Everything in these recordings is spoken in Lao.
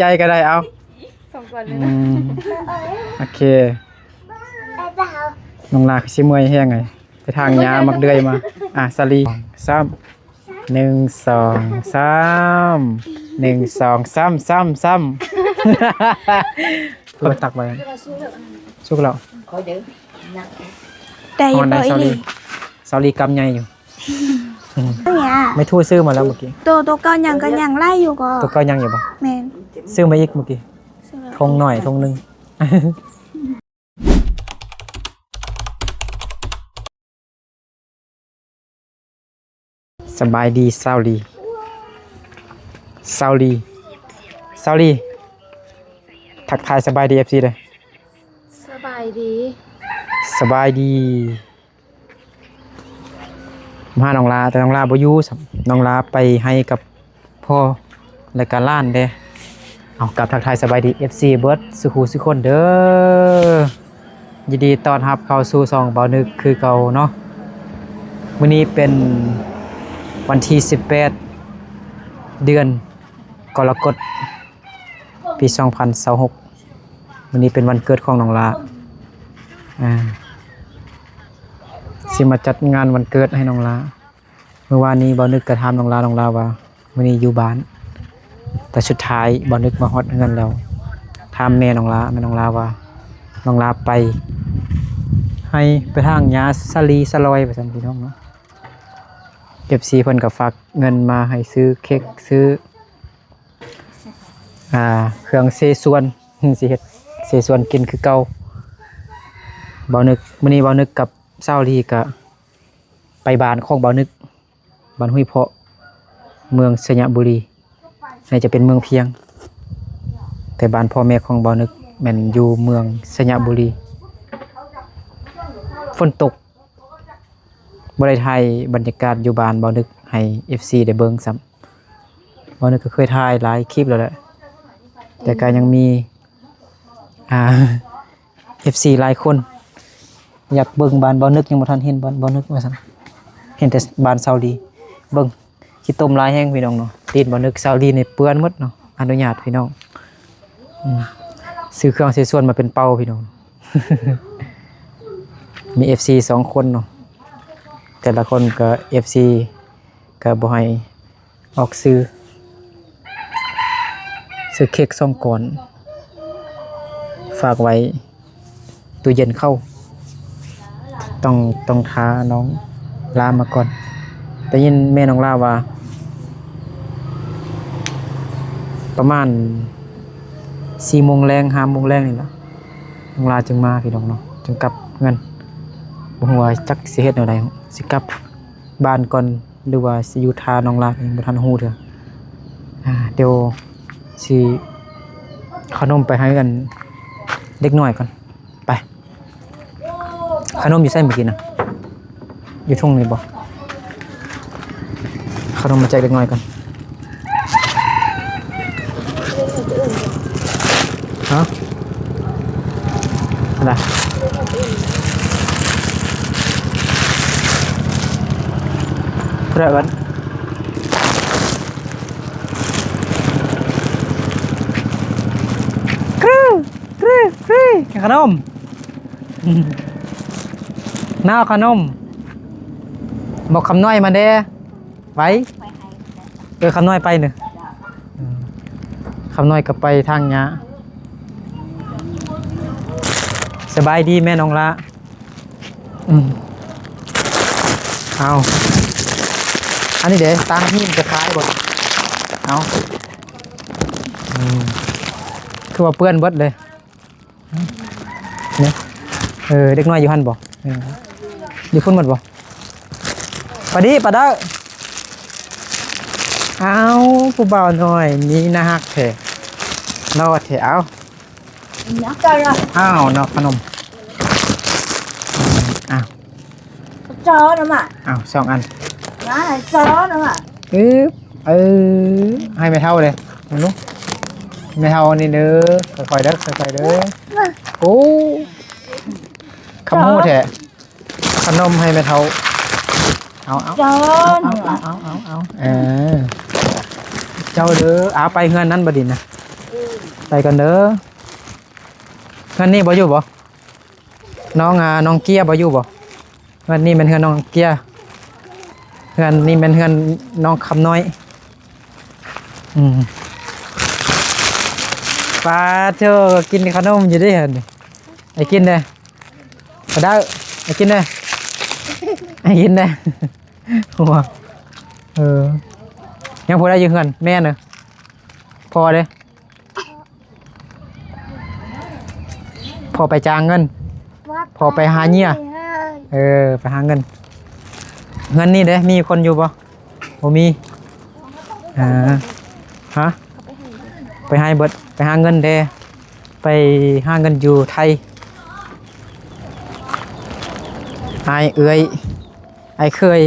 ໃຈກໍໄດ້ ເອົາ ສອງກ່ອນເລີຍນະ ອືມ ໂອເຄ ນ້ອງຫຼ້າຄືຊິເມື່ອຍແຮງເລີຍ ໄປຖາງຫຍ້າໝາກເດືອຍມາ ອ່າ ສາລີ ສາມ ໜຶ່ງ ສອງ ສາມ ໜຶ່ງ ສອງ ສາມ ສາມ ສາມ ເພິ່ນຕັກໄວ້ ສຸກແລ້ວ ໄດ້ຢູ່ບໍ່ອີ່ຫຼີ ສາວລີກຳໃຫຍ່ຢູ່ ອືມ ເອີຍ ແມ່ທູຊື້ມາແລ້ວມື້ກີ້ ໂຕ ໂຕເກົ່າຍັງກໍຍັງຫຼາຍຢູ່ກໍ ໂຕເກົ່າຍັງຢູ່ບໍ່ ແມ່ນ ຊື້ມາອີກມື້ກີ້ ຖົງໜ້ອຍຖົງໜຶ່ງ. ສະບາຍດີ ສາວລີ ສາວລີ ສາວລີ ທັກທາຍສະບາຍດີ ເອັຟຊີ ເດີ້ ສະບາຍດີ ສະບາຍດີ ມາຫານ້ອງຫຼ້າ ແຕ່ນ້ອງຫຼ້າບໍ່ຢູ່ຊ້ຳ ນ້ອງຫຼ້າໄປໄຮ່ກັບພໍ່ ແລະກະຫຼານເດ້. ເອົາ ກັບທັກທາຍສະບາຍດີ ເອັຟຊີ ເບິດສູ່ຄູ່ສູ່ຄົນເດີ້ ຍິນດີຕ້ອນຮັບເຂົ້າສູ່ຊ່ອງບ່າວນຶກຄືເກົ່າເນາະ. ມື້ນີ້ເປັນວັນທີສິບແປດ ເດືອນກໍລະກົດ ປີສອງພັນຊາວຫົກ ມື້ນີ້ເປັນວັນເກີດຂອງນ້ອງຫຼ້າ ອ່າ ຊິມາຈັດງານວັນເກີດໃຫ້ນ້ອງຫຼ້າ. ມື້ວານນີ້ບ່າວນຶກກໍຖາມນ້ອງຫຼ້າ ນ້ອງຫຼ້າວ່າມື້ນີ້ຢູ່ບ້ານ ແຕ່ສຸດທ້າຍບ່າວນຶກມາຮອດເຮືອນແລ້ວ ຖາມແມ່ນ້ອງຫຼ້າ ແມ່ນ້ອງຫຼ້າວ່ານ້ອງຫຼ້າໄປໄຮ່ ໄປຖາງຫຍ້າສາລີສາລອຍວ່າຊັ້ນ ພີ່ນ້ອງເນາະ. ເອັຟຊີ ເພິ່ນກໍຝາກເງິນມາໃຫ້ຊື້ເຄັກ ຊື້ ອ່າ ເຄື່ອງເສສວນ ຊິເຮັດເສສວນກິນຄືເກົ່າ. ບ່າວນຶກ ມື້ນີ້ບ່າວນຶກກັບສາວລີກະໄປບ້ານຂອງບ່າວນຶກ ບ້ານຫ້ວຍເພາະ ເມືອງໄຊຍະບູລີ. ອັນນີ້ຈະເປັນເມືອງພຽງ ແຕ່ບ້ານພໍ່ແມ່ຂອງບ່າວນຶກແມ່ນຢູ່ເມືອງໄຊຍະບູລີ. ຝົນຕົກ ບໍ່ໄດ້ຖ່າຍບັນຍາກາດຢູ່ບ້ານບ່າວນຶກໃຫ້ເອັຟຊີໄດ້ເບິ່ງຊ້ຳ. ບ່າວນຶກກໍເຄີຍຖ່າຍຫຼາຍຄລິບແລ້ວແຫຼະ ແຕ່ກໍຍັງມີ ອ່າ ເອັຟຊີຫຼາຍຄົນຢາກເບິ່ງບ້ານບ່າວນຶກ ຍັງບໍ່ທັນເຫັນບ້ານບ່າວນຶກວ່າຊັ້ນ ເຫັນແຕ່ບ້ານສາວລີ. ເບິ່ງ ຂີ້ຕົມຫຼາຍແຮງພີ່ນ້ອງເນາະ ຕີນບ່າວນຶກສາວລີນີ້ເປື້ອນໝົດເນາະ. ອະນຸຍາດພີ່ນ້ອງ ອືມ ຊື້ເຄື່ອງໃຊ້ສ່ວນມາເປັນເປົາພີ່ນ້ອງ. ມີເອັຟຊີສອງຄົນເນາະ ແຕ່ລະຄົນກໍ ເອັຟຊີກໍບໍ່ໃຫ້ ອອກຊື່ ຊື້ເຄັກສອງກ້ອນ ຝາກໄວ້ຕູ້ເຢັນເຂົາ ຕ້ອງ ຕ້ອງຖ້ານ້ອງຫຼ້າມາກ່ອນ. ໄດ້ຍິນແມ່ນ້ອງຫຼ້າວ່າ ປະມານສີ່ໂມງແລງ ຫ້າໂມງແລງນີ້ລະ ນ້ອງຫຼ້າຈຶ່ງມາພີ່ນ້ອງເນາະ ຈຶ່ງກັບເຮືອນ. ບໍ່ຮູ້ວ່າຈັກຊິເຮັດແນວໃດ ຊິກັບ ບ້ານກ່ອນ ຫຼືວ່າຊິຢູ່ຖ້ານ້ອງຫຼ້າ ຍັງບໍ່ທັນຮູ້ເທື່ອ. ອ່າ ດຽວຊິເອົາຂະໜົມໄປໃຫ້ອັນເດັກນ້ອຍກ່ອນ. ໄປ ຂະໜົມຢູ່ໃສມື້ກີ້ນະ? ຢູ່ຖົງນີ້ບໍ່? ເອົາຂະໜົມມາແຈກເດັກນ້ອຍກ່ອນ. ຮະ? ອັນໃດ? ຜູ້ໃດເອີ້ນ? ກຣູ ກຣູ ກຣີ ກິນຂະໜົມ. ໜ້າເອົາຂະໜົມ ບອກຄຳນ້ອຍມາແດ່. ໄປ ໄປໃຫ້ ເອີ ຄຳນ້ອຍໄປເນີ ເອີ ຄຳນ້ອຍກໍໄປຖາງຫຍ້າ. ສະບາຍດີແມ່ນ້ອງຫຼ້າ. ອືມ ເອົາ ອັນນີ້ເດ ຕ່າງຫີນຈະຂາຍບໍ່? ເອົາ ອືມ ຄືວ່າເປື້ອນເບິດເລີຍ. ນີ້ ເອີ ເດັກນ້ອຍຢູ່ຫັ້ນບໍ່? ເອີ ຢູ່ພຸ້ນໝົດບໍ່? ປາດີ ປາເດີ. ອ້າວ ຜູ້ບ່າວນ້ອຍ ມີໜ້າຮັກແທ້ ຫຼໍ່ແທ້. ເອົາ ອ້າວ ເນາະ ຂະໜົມ ອ້າວ ເຈົ້ານະມະ ອ້າວ ສອງອັນ ນະ ເຈົ້ານະມະ. ອື ເອີ ໃຫ້ແມ່ເຖົ້າເດ້ ເບິ່ງດູ ແມ່ເຖົ້ານີ້ເດີ ຄ່ອຍໆເດີ ຄ່ອຍໆເດີ. ໂອ້ ຄຳຮູ້ແທ້ ຂະໜົມໃຫ້ແມ່ເຖົ້າ. ເອົາ ເອົາ ເຈົ້າ ເອົາ ເອົາ ເອີ ເຈົ້າເດີ. ອາ ໄປເຮືອນນັ້ນບາດນີ້ນະ. ໄປກ່ອນເດີ. ເຮືອນນີ້ບໍ່ຢູ່ບໍ່? ນ້ອງ ອ່າ ນ້ອງເກຍບໍ່ຢູ່ບໍ່? ເຮືອນນີ້ແມ່ນເຮືອນນ້ອງເກຍ. ເຮືອນນີ້ແມ່ນເຮືອນນ້ອງຄຳນ້ອຍ. ອືມ ປາໂທ້ ກິນຂະໜົມຢູ່ເດ້ຫັ້ນ. ໃຫ້ກິນແດ່. ປາດາວ ໃຫ້ກິນແດ່. ໃຫ້ກິນແດ່. ຫົວ ເອີ ຍັງຜູ້ໃດຢູ່ເຮືອນ? ແມ່ນເດີ. ພໍ່ເດ້? ພໍ່ໄປຈ້າງເງິນ. ພໍ່ໄປຫາເຫຍື່ອ. ເອີ ໄປຫາເງິນ. ເຮືອນນີ້ເດ້ ມີຄົນຢູ່ບໍ່? ບໍ່ມີ. ອ່າ ຮະ? ໄປໃຫ້ເບິດ ໄປຫາເງິນເດ້. ໄປຫາເງິນຢູ່ໄທ. ອ້າຍເອື້ອຍ ອ້າຍເຂີຍ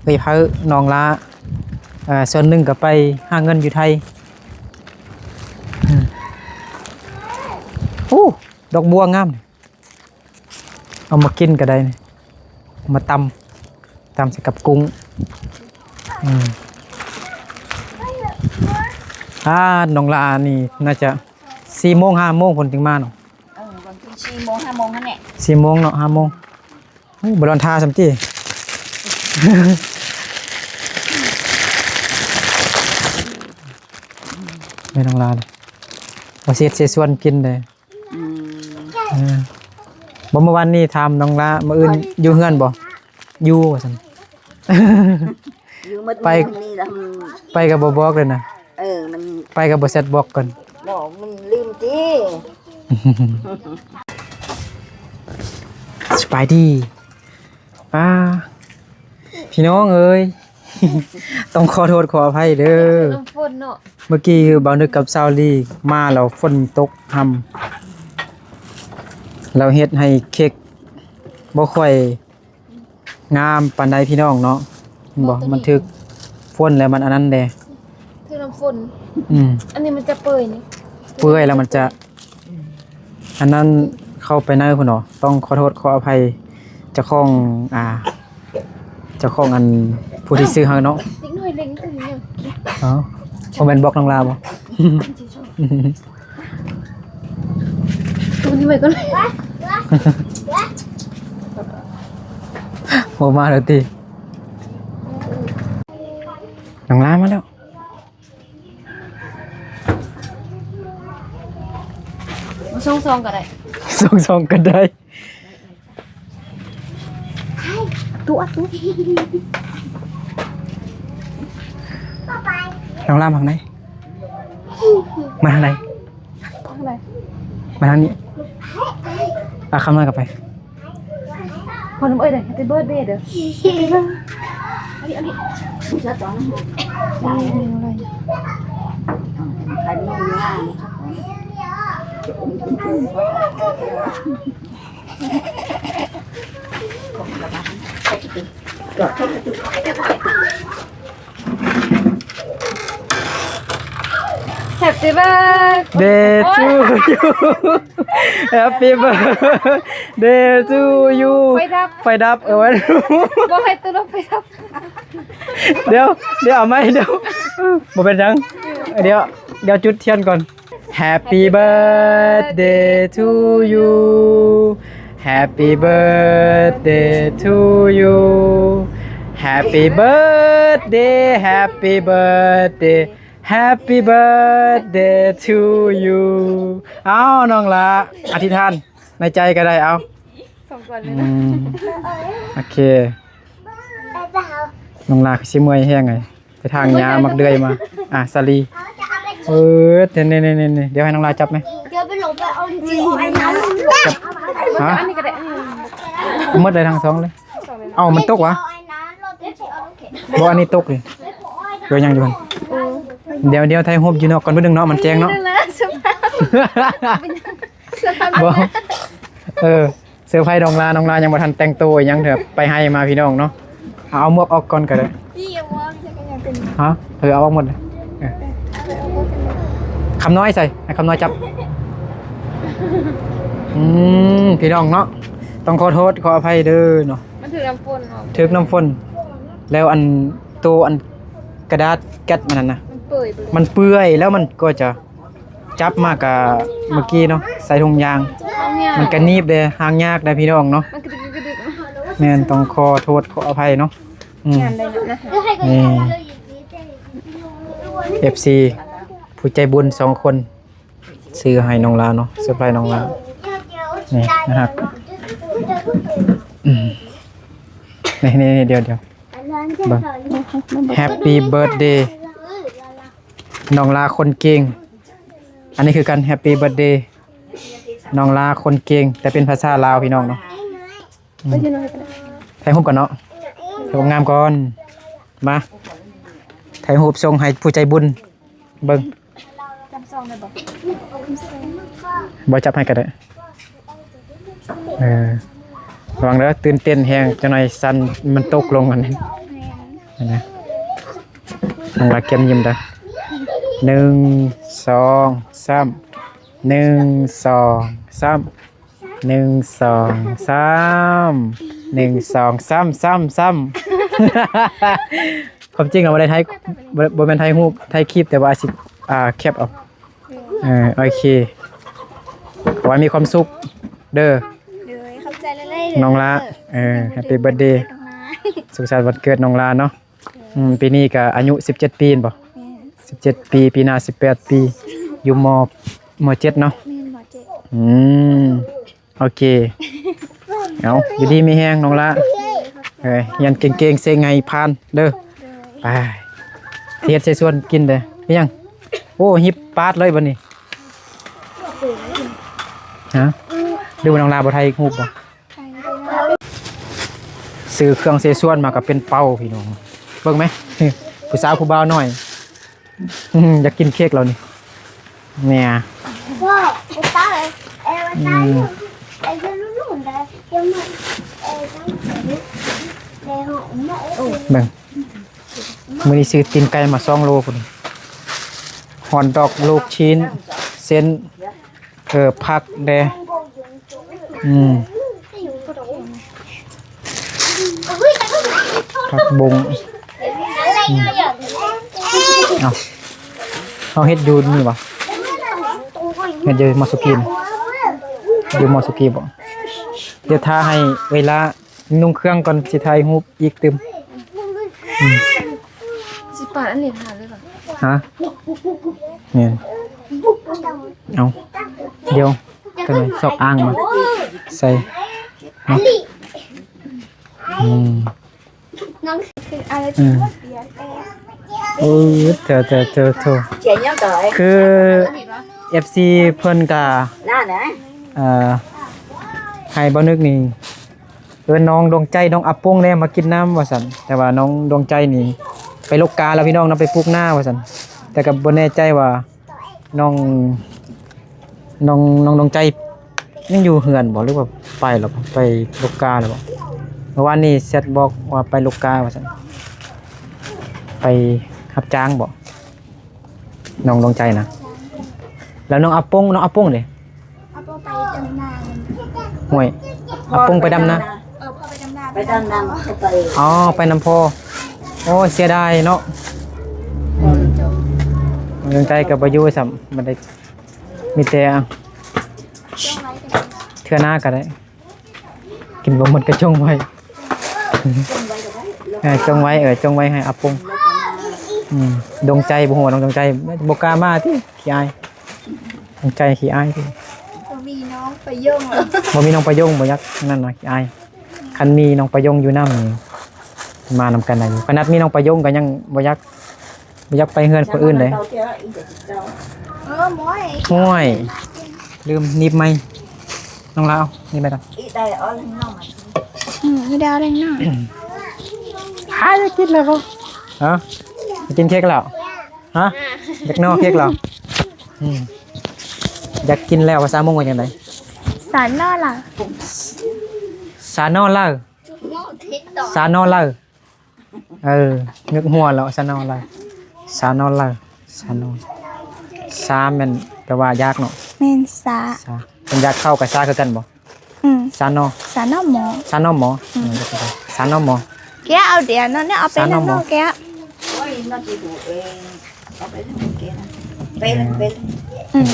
ເອື້ອຍເຜີ້ ນ້ອງຫຼ້າ ເອີ ສ່ວນໜຶ່ງກໍໄປຫາເງິນຢູ່ໄທ. ອືມ ໂອ້ ດອກບົວງາມ. ເອົາມາກິນກໍໄດ້ນີ້ ເອົາມາຕຳ ຕຳໃສ່ກັບກຸ້ງ. ອືມ ອ່າ ນ້ອງຫຼ້ານີ້ໜ້າຈະສີ່ໂມງ ຫ້າໂມງພຸ້ນຈຶ່ງມາເນາະ. ເອີ ບາງທີສີ່ໂມງ ຫ້າໂມງຫັ້ນແຫຼະ. ສີ່ໂມງເນາະ ຫ້າໂມງ. ໂອ້ ບໍ່ລອນທ່າຊ້ຳຕິ. ແມ່ນ້ອງຫຼ້ານີ້ ວ່າຊິເຮັດເສສວນກິນເດ້. ອືມ ເອີ ບໍ່ ມື້ວານນີ້ຖາມນ້ອງຫຼ້າ ມື້ອື່ນຢູ່ເຮືອນບໍ່? ຢູ່ ວ່າຊັ້ນ. ຢູ່ໝົດ ໄປ ມື້ນີ້ລະ ໄປກໍບໍ່ບອກເລີຍນະ. ເອີ ມັນ ໄປກໍບໍ່ແຊັດບອກກັນ. ບໍ່ ມັນລືມຕິ. ສະບາຍດີ. ປ້າ ພີ່ນ້ອງເອີຍ ຕ້ອງຂໍໂທດຂໍອະໄພເດີ. ນ້ຳຝົນເນາະ. ເມື່ອກີ້ບ່າວນຶກກັບສາວລີມາແລ້ວຝົນຕົກຮຳ ແລ້ວເຮັດໃຫ້ເຄັກບໍ່ຄ່ອຍງາມປານໃດພີ່ນ້ອງເນາະ. ເຫັນບໍ່? ມັນຖືກຝົນແລ້ວມັນອັນນັ້ນແດ່. ຖືກນ້ຳຝົນ. ອືມ ອັນນີ້ມັນຈະເປື່ອຍນີ້ ເປື່ອຍແລ້ວມັນຈະ ອັນນັ້ນເຂົ້າໄປໃນພຸ້ນເນາະ. ຕ້ອງຂໍໂທດຂໍອະໄພເຈົ້າຂອງ ອ່າ ເຈົ້າຂອງອັນຜູ້ທີ່ຊື້ໃຫ້ເນາະ. ເດັກນ້ອຍເລັງ ເອີ ບໍ່ແມ່ນບອກນ້ອງຫຼ້າບໍ່? ໂຕນີ້ໄວ້ກ່ອນ ບໍ່ມາແລ້ວຕິ. ນ້ອງຫຼ້າມາແລ້ວ. ມາສົ່ງຊອງກໍໄດ້ ສົ່ງຊອງກໍໄດ້. ຕົວະ ຕົວະ ນ້ອງຫຼ້າມາທາງໃດ? ມາທາງໃດ? ມາທາງນີ້. ອາ ຄຳນ້ອຍກໍໄປ. ພໍນຳເອີຍເດີ Happy birthday ເດີ. ອັນນີ້ ອັນນີ້ Happy birthday to you. Happy birthday to you. ໄຟດັບ ໄຟດັບ ເອີ ບໍ່ໃຫ້ຕູ້ລົມໄຟດັບ. ດຽວ ດຽວເອົາໃໝ່ ດຽວ ບໍ່ເປັນຫຍັງ ດຽວ ດຽວຈຸດທຽນກ່ອນ. Happy birthday to you. Happy birthday to you. Happy birthday, happy birthday, happy birthday to you. ເອົາ ນ້ອງຫຼ້າ ອະທິຖານໃນໃຈກໍໄດ້ ເອົາ ສອງກ່ອນເລີຍ ອື ນະ ໂອເຄ. ນ້ອງຫຼ້າຄືຊິເມື່ອຍແຮງເລີຍ ໄປຖາງຫຍ້າໝາກເດືອຍມາ. ອ່າ ສາລີ ເອີ ນີ້ໆໆ ດຽວໃຫ້ນ້ອງຫຼ້າຈັບແມະ. ດຽວໄປລົງໄປເອົາຈິງເອົາໄອ້ນ້ຳ ຈັບ ຮະ ອັນນີ້ກໍໄດ້ ໝົດເລີຍທັງສອງເລີຍ. ເອົ້າ ມັນຕົກຫວາ? ບໍ່ ອັນນີ້ຕົກເລີຍ. ເອີ ຍັງຢູ່ຫັ້ນ. ດຽວ ດຽວຖ່າຍຮູບຢູ່ນອກກ່ອນມື້ໜຶ່ງເນາະ ມັນແຈ້ງເນາະ. ບໍ່ ເອີ ເຊີໄພນ້ອງຫຼ້າ ນ້ອງຫຼ້າຍັງບໍ່ທັນແຕ່ງໂຕອີ່ຫຍັງເທື່ອ ໄປໄຮ່ມາພີ່ນ້ອງເນາະ. ເອົາໝວກອອກກ່ອນກໍໄດ້. ຮະ ເອີ ເອົາອອກໝົດເລີຍ. ເອີ ຄຳນ້ອຍໃສ່ ໃຫ້ຄຳນ້ອຍຈັບ. ອືມ ພີ່ນ້ອງເນາະ ຕ້ອງຂໍໂທດຂໍອະໄພເດີເນາະ. ມັນຖືກນ້ຳຝົນເນາະ ຖືກນ້ຳຝົນ ແລ້ວອັນໂຕອັນກະດາດແກັດມັນນັ້ນນະ ມັນເປື່ອຍໄປເລີຍ ມັນເປື່ອຍແລ້ວມັນກໍຈະ ຈັບມາກະເມື່ອກີ້ເນາະ ໃສ່ຖົງຢາງ ມັນກະໜີບເດ້ ຫາງຍາກເດ້ພີ່ນ້ອງເນາະ. ມັນກະດຶກກະດຶກ ແມ່ນ ຕ້ອງຂໍໂທດຂໍອະໄພເນາະ. ອືມ ງານໄດ້ເນາະ ນີ້ ເອັຟຊີ ຜູ້ໃຈບຸນສອງຄົນ ຊື້ໃຫ້ນ້ອງລາເນາະ ເຊີໄພນ້ອງລາ ນີ້ ໜ້າຮັກ. ອືມ ນີ້ໆໆ ດຽວໆ ເບິ່ງ Happy Birthday ນ້ອງລາຄົນເກັ່ງ. ອັນນີ້ຄືກັນ Happy Birthday ນ້ອງລາຄົນເກັ່ງ ແຕ່ເປັນພາສາລາວພີ່ນ້ອງເນາະ. ອືມ ຖ່າຍຮູບກ່ອນເນາະ ຖ່າຍຮູບງາມກ່ອນ. ມາ ຖ່າຍຮູບສົ່ງໃຫ້ຜູ້ໃຈບຸນເບິ່ງ. ຈຳຊອງໄດ້ບໍ່? ບໍ່ ຈັບໃຫ້ກໍໄດ້. ເອີ ລະວັງເດີ ຕື່ນເຕັ້ນແຮງ ຈັກໜ້ອຍສັນມັນຕົກລົງຫັ້ນ. ແມ່ນ ເຫັນນະ ນ້ອງລາກຽມຍິ້ມເດີ. ໜຶ່ງ ສອງ ສາມ ໜຶ່ງ ສອງ ສາມ ໜຶ່ງ ສອງ ສາມ ໜຶ່ງ ສອງ ສາມ ສາມ ສາມ. ຄວາມຈິງເຮົາບໍ່ໄດ້ຖ່າຍ ບໍ່ ບໍ່ແມ່ນຖ່າຍຮູບ ຖ່າຍຄລິບ ແຕ່ວ່າອາດຊິ ອ່າ ແຄັບເອົາ. ເອີ ໂອເຄ ຂໍໃຫ້ມີຄວາມສຸກເດີ. ໂດຍ ຂອບໃຈຫຼາຍໆເດີ ນ້ອງລາ. ເອີ Happy Birthday ນ້ອງລາ ສຸກສັນວັນເກີດນ້ອງລາເນາະ. ອືມ ປີນີ້ກະອາຍຸສິບເຈັດປີແມ່ນບໍ່? ແມ່ນ ສິບເຈັດປີ ປີໜ້າສິບແປດປີ ຢູ່ ມ ມ ເຈັດເນາະ. ແມ່ນ ມ ເຈັດ. ອືມ ໂອເຄ ເອົາ ຢູ່ດີມີແຮງນ້ອງລາ. ເອີ ຮຽນເກັ່ງໆ ເສັງໃຫ້ຜ່ານເດີ. ໂດຍ ໄປ ຊິເຮັດໃສ່ສວນກິນເດີ. ເປັນຫຍັງ? ໂອ້ ຮີບປາດເລີຍບັດນີ້. ຮະ ຫຼືວ່ານ້ອງລາບໍ່ຖ່າຍຮູບບໍ່? ຊື້ເຄື່ອງເຊຊວນມາກໍເປັນເປົາພີ່ນ້ອງ ເບິ່ງແມະ ຜູ້ສາວຜູ້ບ່າວນ້ອຍ ຢາກກິນເຄ້ກແລ້ວນີ້ ແມ່. ອືມ ເບິ່ງ ມື້ນີ້ຊື້ຕີນໄກ່ມາສອງໂລພຸ້ນ ຮອດດອກ ລູກຊີ້ນ ເສັ້ນ ເອີ ຜັກແດ່ ອືມ ຜັກບົ້ງ ອືມ ເອົາ ເຮົາເຮັດຢູ່ນີ້ຫວາ? ເຮັດຢູ່ມອສກີ ຢູ່ມອສກີບໍ? ດຽວຖ້າໃຫ້ເວລາ ນຸ່ງເຄື່ອງກ່ອນ ຊິຖ່າຍຮູບອີກຕື່ມ. ອືມ ຊິປາດອັນນີ້ຖ່າຍເລີຍຫວາ? ຮະ ແມ່ນ ເອົາ ດຽວ ກັນໄວ້ ຊອກອ່າງມາໃສ່ເນາະ. ອືມ ອືມ ເອີ ເຈົ້າໆໆ ຄືເອັຟຊີເພິ່ນກະ ເອີ ໃຫ້ບ່າວນຶກນີ້ ເອີ້ນນ້ອງດວງໃຈ ນ້ອງອາປົງແດ່ມາກິນນ້ຳວ່າຊັ້ນ ແຕ່ວ່ານ້ອງດວງໃຈນີ້ໄປລົກກາແລ້ວພີ່ນ້ອງເນາະ ໄປປູກນາວ່າຊັ້ນ ແຕ່ກໍບໍ່ແນ່ໃຈວ່ານ້ອງ ນ້ອງ ນ້ອງດວງໃຈຍັງຢູ່ເຮືອນບໍ່ ຫຼືວ່າໄປແລ້ວ ໄປລົກກາແລ້ວບໍ່? ເມື່ອວານນີ້ແຊັດບອກວ່າໄປລົກກາວ່າຊັ້ນ ໄປຮັບຈ້າງບໍ່ ນ້ອງດວງໃຈນະ? ແລ້ວນ້ອງອາປົງ ນ້ອງອາປົງເດ? ອາປົງໄປດຳນາ. ຫ້ວຍ ອາປົງໄປດຳນາ? ເອີ ພໍ່ໄປດຳນາ ໄປດຳນາ ໄປ ອໍ ໄປນຳພໍ່. ໂອ້ ເສຍດາຍເນາະ. ອືມ ດວງໃຈກໍບໍ່ຢູ່ຊ້ຳ ບໍ່ໄດ້ ມີແຕ່ ເທື່ອໜ້າກໍໄດ້. ກິນບໍ່ໝົດກໍຈົ່ງໄວ້ ຈົ່ງໄວ້ກໍໄດ້ ເອີ ຈົ່ງໄວ້ ເອີ ຈົ່ງໄວ້ໃຫ້ອາປົງ. ອືມ ດວງໃຈ ບໍ່ຮູ້ວ່ານ້ອງດວງໃຈບໍ່ກ້າມາຕິ ຂີ້ອາຍ. ດວງໃຈຂີ້ອາຍຕິ ບໍ່ມີນ້ອງປະຍົງ ບໍ່ມີນ້ອງປະຍົງ ບໍ່ຢາກນັ້ນນະ ຂີ້ອາຍ. ຄັນມີນ້ອງປະຍົງຢູ່ນຳນີ້ ມານຳກັນໄດ້ຢູ່ ຂະໜາດມີນ້ອງປະຍົງກໍຍັງບໍ່ຢາກ ບໍ່ຢາກໄປເຮືອນຄົນອື່ນເດ້. ໂອ້ຍ ລືມໜີບໄມ້ ນ້ອງລາວ ໜີບໄມ້ດຳ. ອືມ ອີດາວແດງນ້ອຍ ຫາ ຢາກກິນແລ້ວບໍ່? ຮະ ຢາກກິນເຄ້ກແລ້ວ? ຮະ ຢາກໜໍ່ເຄ້ກແລ້ວ? ອືມ ຢາກກິນແລ້ວ ພາສາມົ້ງວ່າຈັ່ງໃດ? ສາໜໍ່ລາວ ສາໜໍ່ລາວ ສາໜໍ່ລາວ. ເອີ ນຶກຫົວແລ້ວ ສາໜໍ່ລາວ ສາໜໍ່ລາວ ສາໜໍ່ ສາແມ່ນແປວ່າຢາກເນາະ? ແມ່ນ ສາ ສາ ເປັນຢາກເຂົ້າກັບສາຄືກັນບໍ່? ອືມ ສາໜໍ່ ສາໜໍ່ໝໍ ສາໜໍ່ໝໍ. ອືມ ເອີ ສາໜໍ່ໝໍ ແກະເອົາດຽວເນາະ ເອົາໄປ ສາໜໍ່ໝໍ ແກະ ໂອ້ຍ ນ້ອງຊິຮູ້ເອງ ເອົາໄປທາງແກະ ເປັນ ເປັນ ອືມ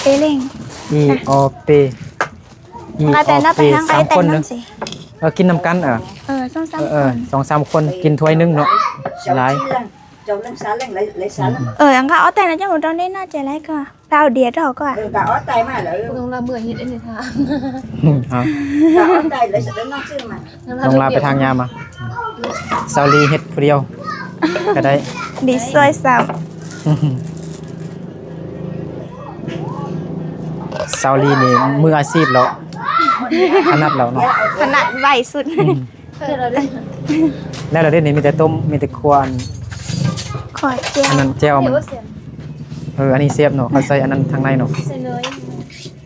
ເອເລັງ ອີ ອໍ ເປ ອີ ອໍ ເປ ສາມຄົນເນາະ. ເອີ ກິນນຳກັນ ເອີ ເອີ ສອງສາມ ເອີ ຄົນ ສອງສາມຄົນກິນຖ້ວຍໜຶ່ງເນາະ ຫຼາຍ. ເອີ ອັນກະເອົາແຕ່ນະ ຈັ່ງບໍ່ຕ້ອງໄດ້ໜ້າໃຈຫຼາຍກວ່າ ເອົາເດຍດອກກວ່າ ເອີ ກະເອົາແຕ່ມາແລ້ວ ເອີ ເອົາ ກະເອົາແຕ່ແລ້ວ ຊື້ມາ ນ້ອງລາໄປທາງຍາມາ ສາວລີເຮັດຜູ້ດຽວກະໄດ້ ດີຊ່ວຍຊ້ຳ. ສາວລີນີ້ມືອາຊີບແລ້ວ ຖະໜັດແລ້ວເນາະ ຖະໜັດໄວສຸດ. ອືມ ແລ້ວລະເດ້ ແລ້ວລະເດ້ນີ້ ມີແຕ່ຕົ້ມ ມີແຕ່ຂົ້ວ ອັນ ຂົ້ວແຈ່ວ ອັນນັ້ນແຈ່ວມັນ. ເອີ ອັນນີ້ແຊບເນາະ ເຂົາໃສ່ອັນນັ້ນທາງໃນເນາະ ໃສ່ເນີຍ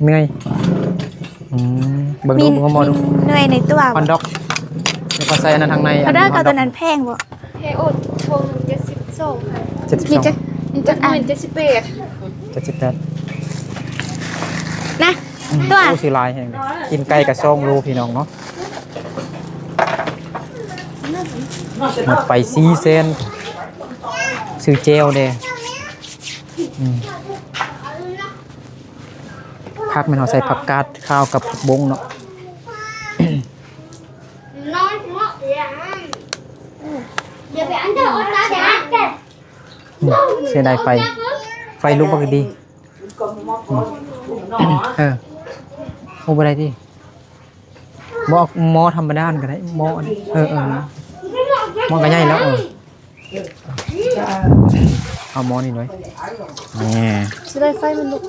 ເນີຍ. ອືມ ເບິ່ງດູ ມີ ເບິ່ງໝໍ້ດູ ມີເນີຍໃນຕົວ ຮອດດອກ ເຂົາໃສ່ອັນນັ້ນທາງໃນ ອາເດີ ອັນຮອດດອກ ໂຕນັ້ນແພງບໍ່? ແພງ ໂອ້ ຖົງໜຶ່ງເຈັດສິບສອງ ເຈັດສິບສອງ ຈັກອັນ? ເຈັດສິບແປດ ເຈັດສິບແປດ ນະ ອືມ ຕົວ ໂອ້ ຊື້ຫຼາຍແຮງເດ້ ກິນໄກ່ກະສອງໂລ ພີ່ນ້ອງເນາະ. ໝົດໄປສີ່ແສນ ຊື້ແຈ່ວແດ່. ອືມ ຜັກແມ່ນເຮົາໃສ່ຜັກກາດຂາວກັບຜັກບົ້ງເນາະ. ເສຍດາຍໄຟ ໄຟລຸກບໍ່ກະດີ. ເອີ ໂອ້ ບໍ່ໄດ້ຕິ ໝໍ້ ໝໍ້ທຳມະດາກະໄດ້ ໝໍ້ອັນ ເອີ ເອີ ໝໍ້ກະໃຫຍ່ແລ້ວ ເອີ ເອົາໝໍ້ນີ້ໜ້ອຍ ແນ່ ເສຍດາຍໄຟມັນລຸກ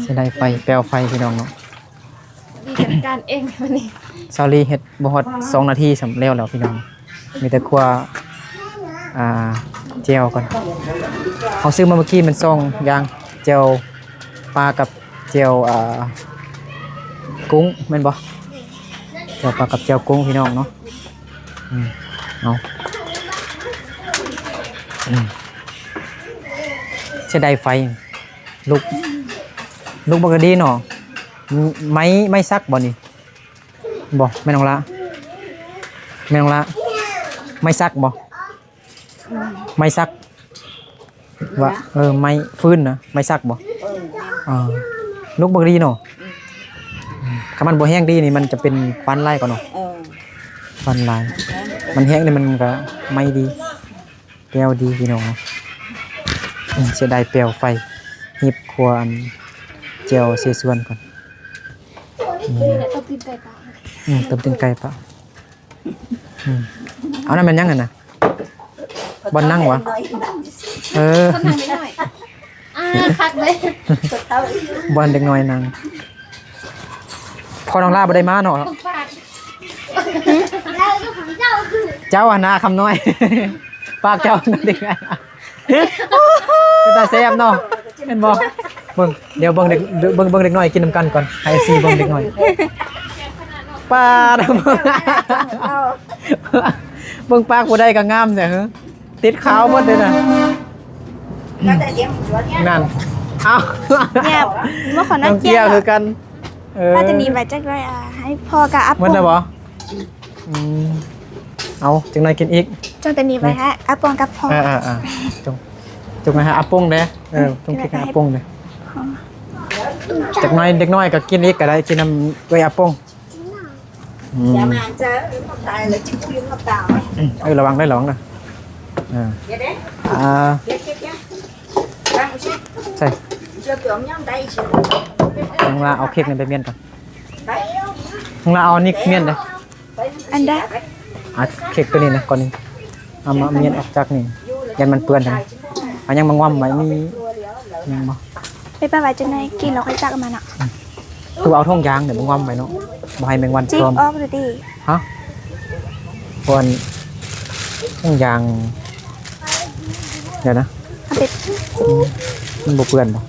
ເສຍດາຍໄຟ ແປວໄຟ ພີ່ນ້ອງເນາະ. ດີຈັດການເອງມື້ນີ້ ສາວລີເຮັດບໍ່ຮອດສອງນາທີຊ້ຳແລ້ວແລ້ວ ພີ່ນ້ອງ. ມີແຕ່ຂົ້ວ ອ່າ ແຈ່ວກ່ອນ ເຮົາຊື້ມາມື້ກີ້ແມ່ນສອງຢ່າງ ແຈ່ວປາກັບແຈ່ວ ອ່າ ກຸ້ງ ແມ່ນບໍ່? ແຈ່ວປາກັບແຈ່ວກຸ້ງ ພີ່ນ້ອງເນາະ. ອືມ ເອົາ ອືມ ເສຍດາຍໄຟ ລຸກ ລຸກບໍ່ກະດີເນາະ. ໄມ້ ໄມ້ສັກບໍ່ນີ້? ບໍ່ ແມ່ນ້ອງລະ ແມ່ນ້ອງລະ ໄມ້ສັກບໍ່? ໄມ້ສັກ ວ່າ ເອີ ໄມ້ຟືນນະ ໄມ້ສັກບໍ່? ເອີ ລຸກບໍ່ດີເນາະ. ອືມ ຄັນມັນບໍ່ແຮງດີນີ້ ມັນຈະເປັນຄວັນຫຼາຍກວ່າເນາະ. ເອີ ຄວັນຫຼາຍ ມັນແຮງນີ້ມັນກະໄໝ້ດີ. ແປວດີພີ່ນ້ອງເນາະ. ອືມ ເສຍດາຍແປວໄຟ ຮີບຂົ້ວອັນແຈ່ວເສສວນກ່ອນ. ອືມ ຕົ້ມຕີນໄກ່ປະ ອືມ ຕົ້ມຕີນໄກ່ປະ. ອືມ ເອົາ ນັ້ນແມ່ນຫຍັງຫັ້ນນະ? ບ່ອນນັ່ງຫວາ? ເອີ ອ່າ ຄັກເລີຍ ບ່ອນເດັກນ້ອຍນັ່ງ. ພໍ່ນ້ອງລາບໍ່ໄດ້ມາເນາະ. ເຈົ້າຫັ້ນນາຄຳນ້ອຍ ປາກເຈົ້າເດັກນ້ອຍ ເປັນຕາແຊບເນາະ ແມ່ນບໍ່? ເບິ່ງ ດຽວເບິ່ງເດັກ ເບິ່ງ ເບິ່ງເດັກນ້ອຍກິນນຳກັນກ່ອນ ໃຫ້ເອັຟຊີເບິ່ງເດັກນ້ອຍ. ປາດ ເບິ່ງປາກຜູ້ໃດກະງາມແທ້. ຕິດຂາວໝົດເດ້ນະ. ນັ້ນ ເອົ້າ ແຍບ ບໍ່ຂໍນັດ ນ້ອງເຈ້ຍ ເຈ້ຍຄືກັນ. ເອີ ວ່າແຕ່ນີ້ວ່າຈັກໜ້ອຍ ອ່າ ໃຫ້ພໍ່ກັບອາປົງ ໝົດແລ້ວບໍ່? ອືມ ເອົາ ຈັກໜ້ອຍກິນອີກ ຈັ່ງແຕ່ນີ້ໄວ້ໃຫ້ອາປົງກັບພໍ່. ເອີໆໆ ຈົງ ຈົງໃຫ້ອາປົງເດ້. ເອີ ອືມ ຈົງກິນໃຫ້ອາປົງເດ້. ຈັກໜ້ອຍ ເດັກນ້ອຍກະກິນອີກກະໄດ້ ກິນນຳເອື້ອຍອາປົງ. ອືມ ຢ່າມາເຈີ ມາຕາຍແລ້ວ ຈິງຢູ່ມາຕາຍ. ອືມ ເອີ ລະວັງເດີ ລະວັງເດີ. ເອີ ດຽວເດ້ ອ່າ ເກັບ ເກັບ ເກັບ ວາງເອົາຊິ ໃສ່ ເຈົ້າຕົວມັນຍັງໄດ້ຊິ. ນ້ອງລາເອົາເຄັກນີ້ໄປມ້ຽນກ່ອນ ໄປ ນ້ອງລາເອົານີ້ມ້ຽນເດີ. ອັນໃດ? ອ່ະ ເຄັກໂຕນີ້ນະ ກ່ອນນີ້ ເອົາມາມ້ຽນອອກຈາກນີ້ ຢ້ານມັນເປື້ອນຫັ້ນ. ເອົາຫຍັງມາງວາມໄວ້ນີ້ ຍັງບໍ່ ໄປປະໄວ້ຈັ່ງໃດ ກິນແລ້ວຄ່ອຍຈັກເອົາມາເນາະ. ອືມ ຄືເອົາຖົງຢາງເດ ມາງວາມໄວ້ເນາະ ບໍ່ໃຫ້ແມງວັນ ຈິກຕອມອອກເລີຍຕິ. ຮະ ບ່ອນຖົງຢາງ ດຽວນະ ເອົາໄປ ອືມ ມັນບໍ່ເປື້ອນບໍ່?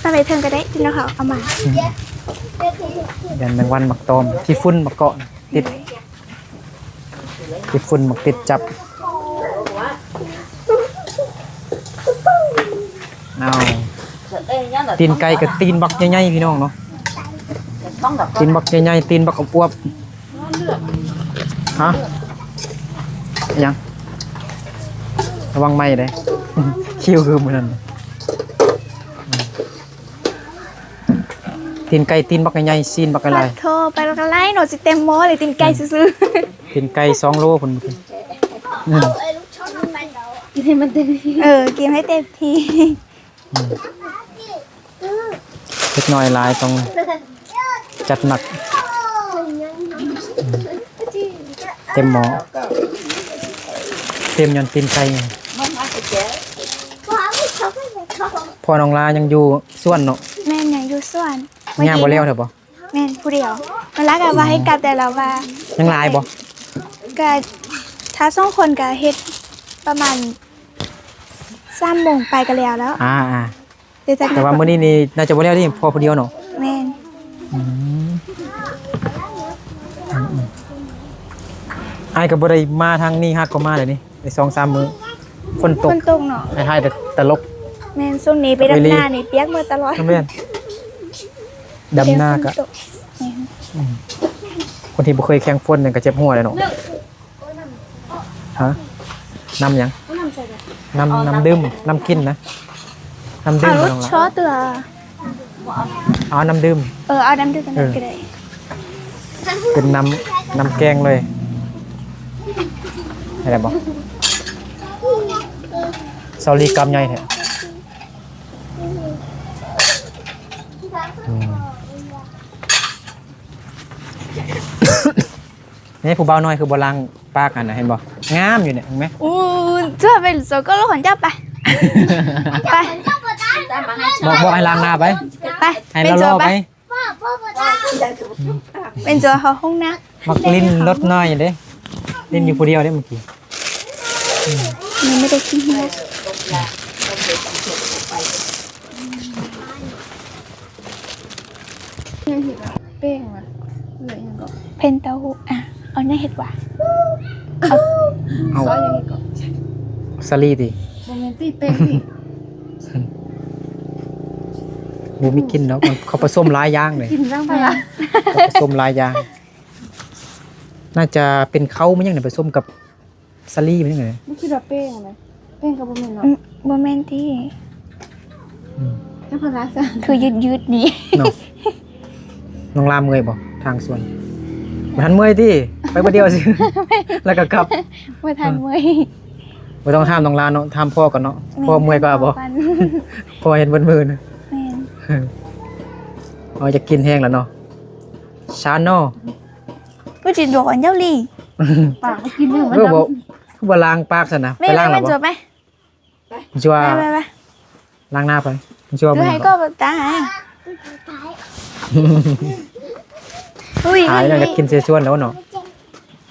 ເອົາໄປເທິງກະໄດ້ ຕິດເອົາເຂົ້າເອົາມາ. ອືມ ຢ້ານແມງວັນມັກຕອມ ຂີ້ຝຸ່ນມັກເກາະ ຕິດ ຂີ້ຝຸ່ນມັກຕິດຈັບ. ເອົາ ຕີນໄກ່ກະຕີນບັກໃຫຍ່ໆ ພີ່ນ້ອງເນາະ ຕີນບັກໃຫຍ່ໆ ຕີນບັກອວບໆ. ຮະ ຫຍັງ? ລະວັງໄມ້ເດ້ ຄິວຄືມື້ນັ້ນ. ຕີນໄກ່ ຕີນບັກໃຫຍ່ໆ ຊີ້ນບັກຫຼາຍໆ ໂທ ໄປບັກຫຼາຍເນາະ ຊິເຕັມໝໍ້ເລີຍ ຕີນໄກ່ຊື່ໆ ຕີນໄກ່ສອງໂລພຸ້ນ ອືມ ກິນໃຫ້ມັນເຕັມທີ່ ເອີ ກິນໃຫ້ເຕັມທີ່ ອືມ ເດັກນ້ອຍຫຼາຍຕ້ອງຈັດໜັກ ອືມ ເຕັມໝໍ້ ເຕັມຍ້ອນຕີນໄກ່. ພໍ່ນ້ອງລາຍັງຢູ່ສວນເນາະ? ແມ່ນ ຍັງຢູ່ສວນ. ຍ່າງບໍ່ແລ້ວແທ້ບໍ່? ແມ່ນ ຜູ້ດຽວ. ມັນລາກະວ່າໃຫ້ກັບ ແຕ່ລາວວ່າ ຍັງຫຼາຍບໍ່? ກະຖ້າສອງຄົນກະເຮັດປະມານສາມໂມງໄປກະແລ້ວແລ້ວ. ອ່າໆ ແຕ່ວ່າມື້ນີ້ນີ້ໜ້າຈະບໍ່ແລ້ວເດ້ ພໍ່ຜູ້ດຽວເນາະ? ແມ່ນ. ອືມ ອ້າຍກະບໍ່ໄດ້ມາທາງນີ້ ຫາກກໍມາແລ້ວນີ້ ໄດ້ສອງສາມມື້ ຝົນຕົກ ຝົນຕົກເນາະ ອ້າຍຖ່າຍແຕ່ຕະຫຼົກ. ແມ່ນ ຊ່ວງນີ້ໄປດຳນານີ້ປຽກໝົດຕະຫຼອດ. ແມ່ນ ດຳນາກະ ແມ່ນ ອືມ ຄົນທີ່ບໍ່ເຄີຍແຂ່ງຝົນນີ້ກະເຈັບຫົວແຫຼະເນາະ. ຮະ ນ້ຳຫຍັງ? ນ້ຳ ນ້ຳດື່ມ ນ້ຳກິນນະ ນ້ຳດື່ມ. ເອົາລົດຊໍເທື່ອ ເອົານ້ຳດື່ມ. ເອີ ເອົານ້ຳດື່ມ ເອີ ກະໄດ້ ເປັນນ້ຳ ນ້ຳແກງເລີຍ ໄດ້ບໍ່? ສອດລີ້ ກຳໃຫຍ່ແທ້. ອືມ ນີ້ ຜູ້ບ່າວນ້ອຍຄືບໍ່ລ້າງປາກຫັ້ນນະ ເຫັນບໍ່? ງາມຢູ່ນີ້ ເຫັນໄໝ? ອູ້ ເຈົ້າໄປໂຊກະໂລຂອງເຈົ້າໄປ ໄປ ບອກ ບອກໃຫ້ລ້າງໜ້າໄປ ໄປ ໃຫ້ຫຼໍ່ໆໄປ ເປັນໂຈເຂົ້າຫ້ອງນ້ຳ. ມັກຫຼິ້ນລົດນ້ອຍເດ້ ຫຼິ້ນຢູ່ຜູ້ດຽວເດ້ມື້ກີ້. ອືມ ຍັງບໍ່ໄດ້ກິນເຮືອ ຍັງເຮັດແປ້ງຫວາ ຫຼືຫຍັງກໍ ເພັນເຕົ້າຫູ້. ອ່ະ ເອົາແນວເຮັດຫວາ ເອົາ ເອົາ ຊອຍຫຍັງອີກກໍ ສາລີຕິ ບໍ່ແມ່ນຕິແປ້ງນີ້ ບໍ່ມີກິ່ນເນາະ ມັນເຂົາປະສົມຫຼາຍຢ່າງເລີຍ ກິນຈັ່ງໃດລະ ເຂົາປະສົມຫຼາຍຢ່າງ. ໜ້າຈະເປັນເຂົ້າມັນຫຍັງນີ້ປະສົມກັບ ສາລີມັນຍັງໄງ? ມັນຄິດວ່າແປ້ງນະ ແປ້ງກໍບໍ່ແມ່ນເນາະ. ອືມ ບໍ່ແມ່ນຕິ ອືມ ແລ້ວພາລາຊະ ຄືຍືດໆນີ້ເນາະ. ນ້ອງລາເມື່ອຍບໍ່ທາງສວນ? ບໍ່ທັນເມື່ອຍຕິ ໄປຜູ້ດຽວຊື່ ແລ້ວກໍກັບ ບໍ່ທັນເມື່ອຍ. ບໍ່ຕ້ອງຖາມນ້ອງລາເນາະ ຖາມພໍ່ກ່ອນເນາະ. ແມ່ນ ພໍ່ເມື່ອຍກວ່າບໍ່? ພໍ່ເຫັນເບິດມື້ນະ. ແມ່ນ ເອົາ ຢາກກິນແຮງລະເນາະ ຊານເນາະ. ຄືຊິໂດນເຈົ້າລີ້ ປາກບໍ່ກິນເລີຍ. ເອີ ບໍ່ ຄືບໍ່ລ້າງປາກຊັ້ນນະ. ໄປລ້າງແລ້ວບໍ່? ໄປ ໄປ ໄປ ລ້າງໜ້າໄປ ເຈົ້າ ເອົາໃຫ້ກໍຕາຫາ. ອຸ້ຍ ຕາຍແລ້ວ ຢາກກິນເສສວນແລ້ວເນາະ.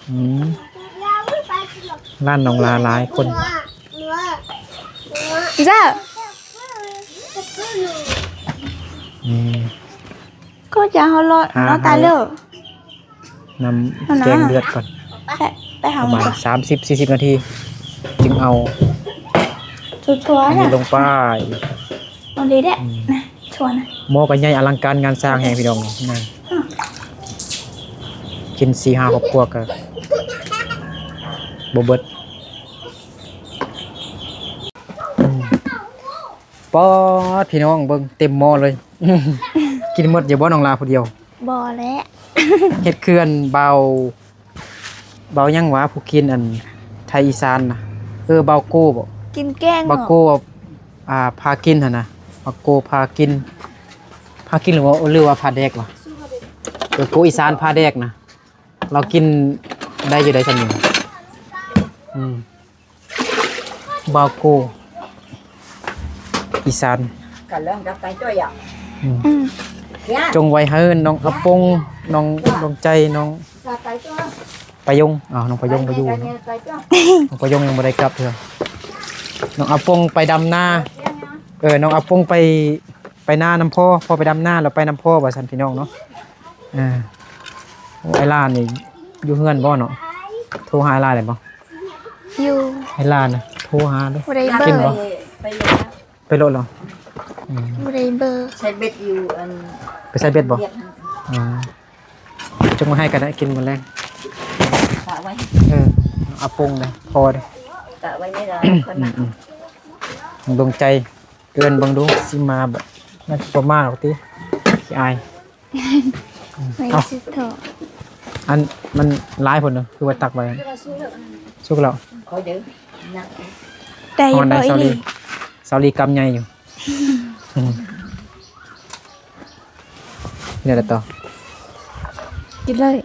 ອືມ ຮ້ານນ້ອງລາຫຼາຍຄົນ. ເຈົ້າ ອືມ ກໍຈະເຮົາເລາະ ຫາ ເນາະ ຕາຍແລ້ວ. ນ້ຳແກງເດືອດກ່ອນ ໄປ ໄປຫາ ປະມານສາມສິບສີ່ສິບນາທີ ຈຶ່ງເອົາ ຖົ່ວໆ ອັນນີ້ ນະ ລົງໄປ. ເອົາເລີຍເດ້ ອືມ ນະ ຖົ່ວນະ. ໝໍ້ກໍໃຫຍ່ອະລັງການງານສ້າງແຮງ ພີ່ນ້ອງນະ. ອືມ ກິນສີ່ຫ້າຄອບຄົວກໍບໍ່ເບິດ. ອືມ ປາດ ພີ່ນ້ອງເບິ່ງເຕັມໝໍ້ເລີຍ. ກິນໝົດຢູ່ບໍ່ນ້ອງລາຜູ້ດຽວ? ບໍ່ແຫຼະ ເຮັດຄືອັນບ່າວ ບ່າວຫຍັງຫວາ ຜູ້ກິນອັນໄທອີສານນະ. ເອີ ບ່າວໂກ້ບໍ? ກິນແກງ ບ່າວໂກ້ ອ່າ ພາກິນຫັ້ນນະ. ບ່າວໂກ້ພາກິນ ພາກິນ ຫຼືວ່າ ຫຼືວ່າພາແດກຫວາ? ເອີ ໂກ້ອີສານພາແດກນະ ລາວກິນໄດ້ຢູ່ໃດ໋ຊ່ຳນີ້. ອືມ ບ່າວໂກ ອີສານ ກະເລື່ອງກັບໄຕຈ້ອຍອະ ອືມ ອືມ ຈົ່ງໄວ້ໃຫ້ນ້ອງອາປົງ ນ້ອງດວງໃຈ ນ້ອງປາຍົງ ອ້າວ ນ້ອງປາຍົງບໍ່ຢູ່ເນາະ ນ້ອງປາຍົງຍັງບໍ່ໄດ້ກັບເທື່ອ ນ້ອງອາປົງໄປດຳນາ ເອີ ນ້ອງອາປົງໄປ ໄປນານຳພໍ່ ພໍ່ໄປດຳນາ ແລ້ວໄປນຳພໍ່ວ່າຊັ້ນ ພີ່ນ້ອງເນາະ ເອີ ໂອ້ ອ້າຍຫຼ້ານີ້ຢູ່ເຮືອນບໍ່ເນາະ ໂທຫາອ້າຍຫຼ້າໄດ້ບໍ່? ຢູ່ ໃຫ້ຫຼານໂທຫາເດີ້ ບໍ່ໄດ້ເບີ ກິນບໍ່? ໄປໂລດເນາະ ອືມ ບໍ່ໄດ້ເບີ ໃຊ້ເບັດຢູ່ອັນ ໄປໃສ່ເບັດບໍ່? ອໍ ຈົ່ງມາໃຫ້ກັນນະ ກິນມື້ແລງ ປະໄວ້ ເອີ ອາປົງເດ້ ພໍເດ້ ປະໄວ້ໃນລາວ ອືມ ດວງໃຈ ເອີ້ນເບິ່ງດູ ຊິມາບໍ່? ໜ້າຈະບໍ່ມາດອກຕິ ຂີ້ອາຍ. ໄວ້ ເອົ້າ ຊິຖອກ ອັນ ມັນຫຼາຍໂພດເນາະ ຄືວ່າຕັກໄວ້ ສຸກແລ້ວ ຂໍເດີ ໄດ້ຢູ່ບໍ່ອີ່ຫຼີ? ສາວລີກຳໃຫຍ່ຢູ່ ອືມ ກິນໄດ້ແລ້ວຕໍ່ ກິນເລີຍ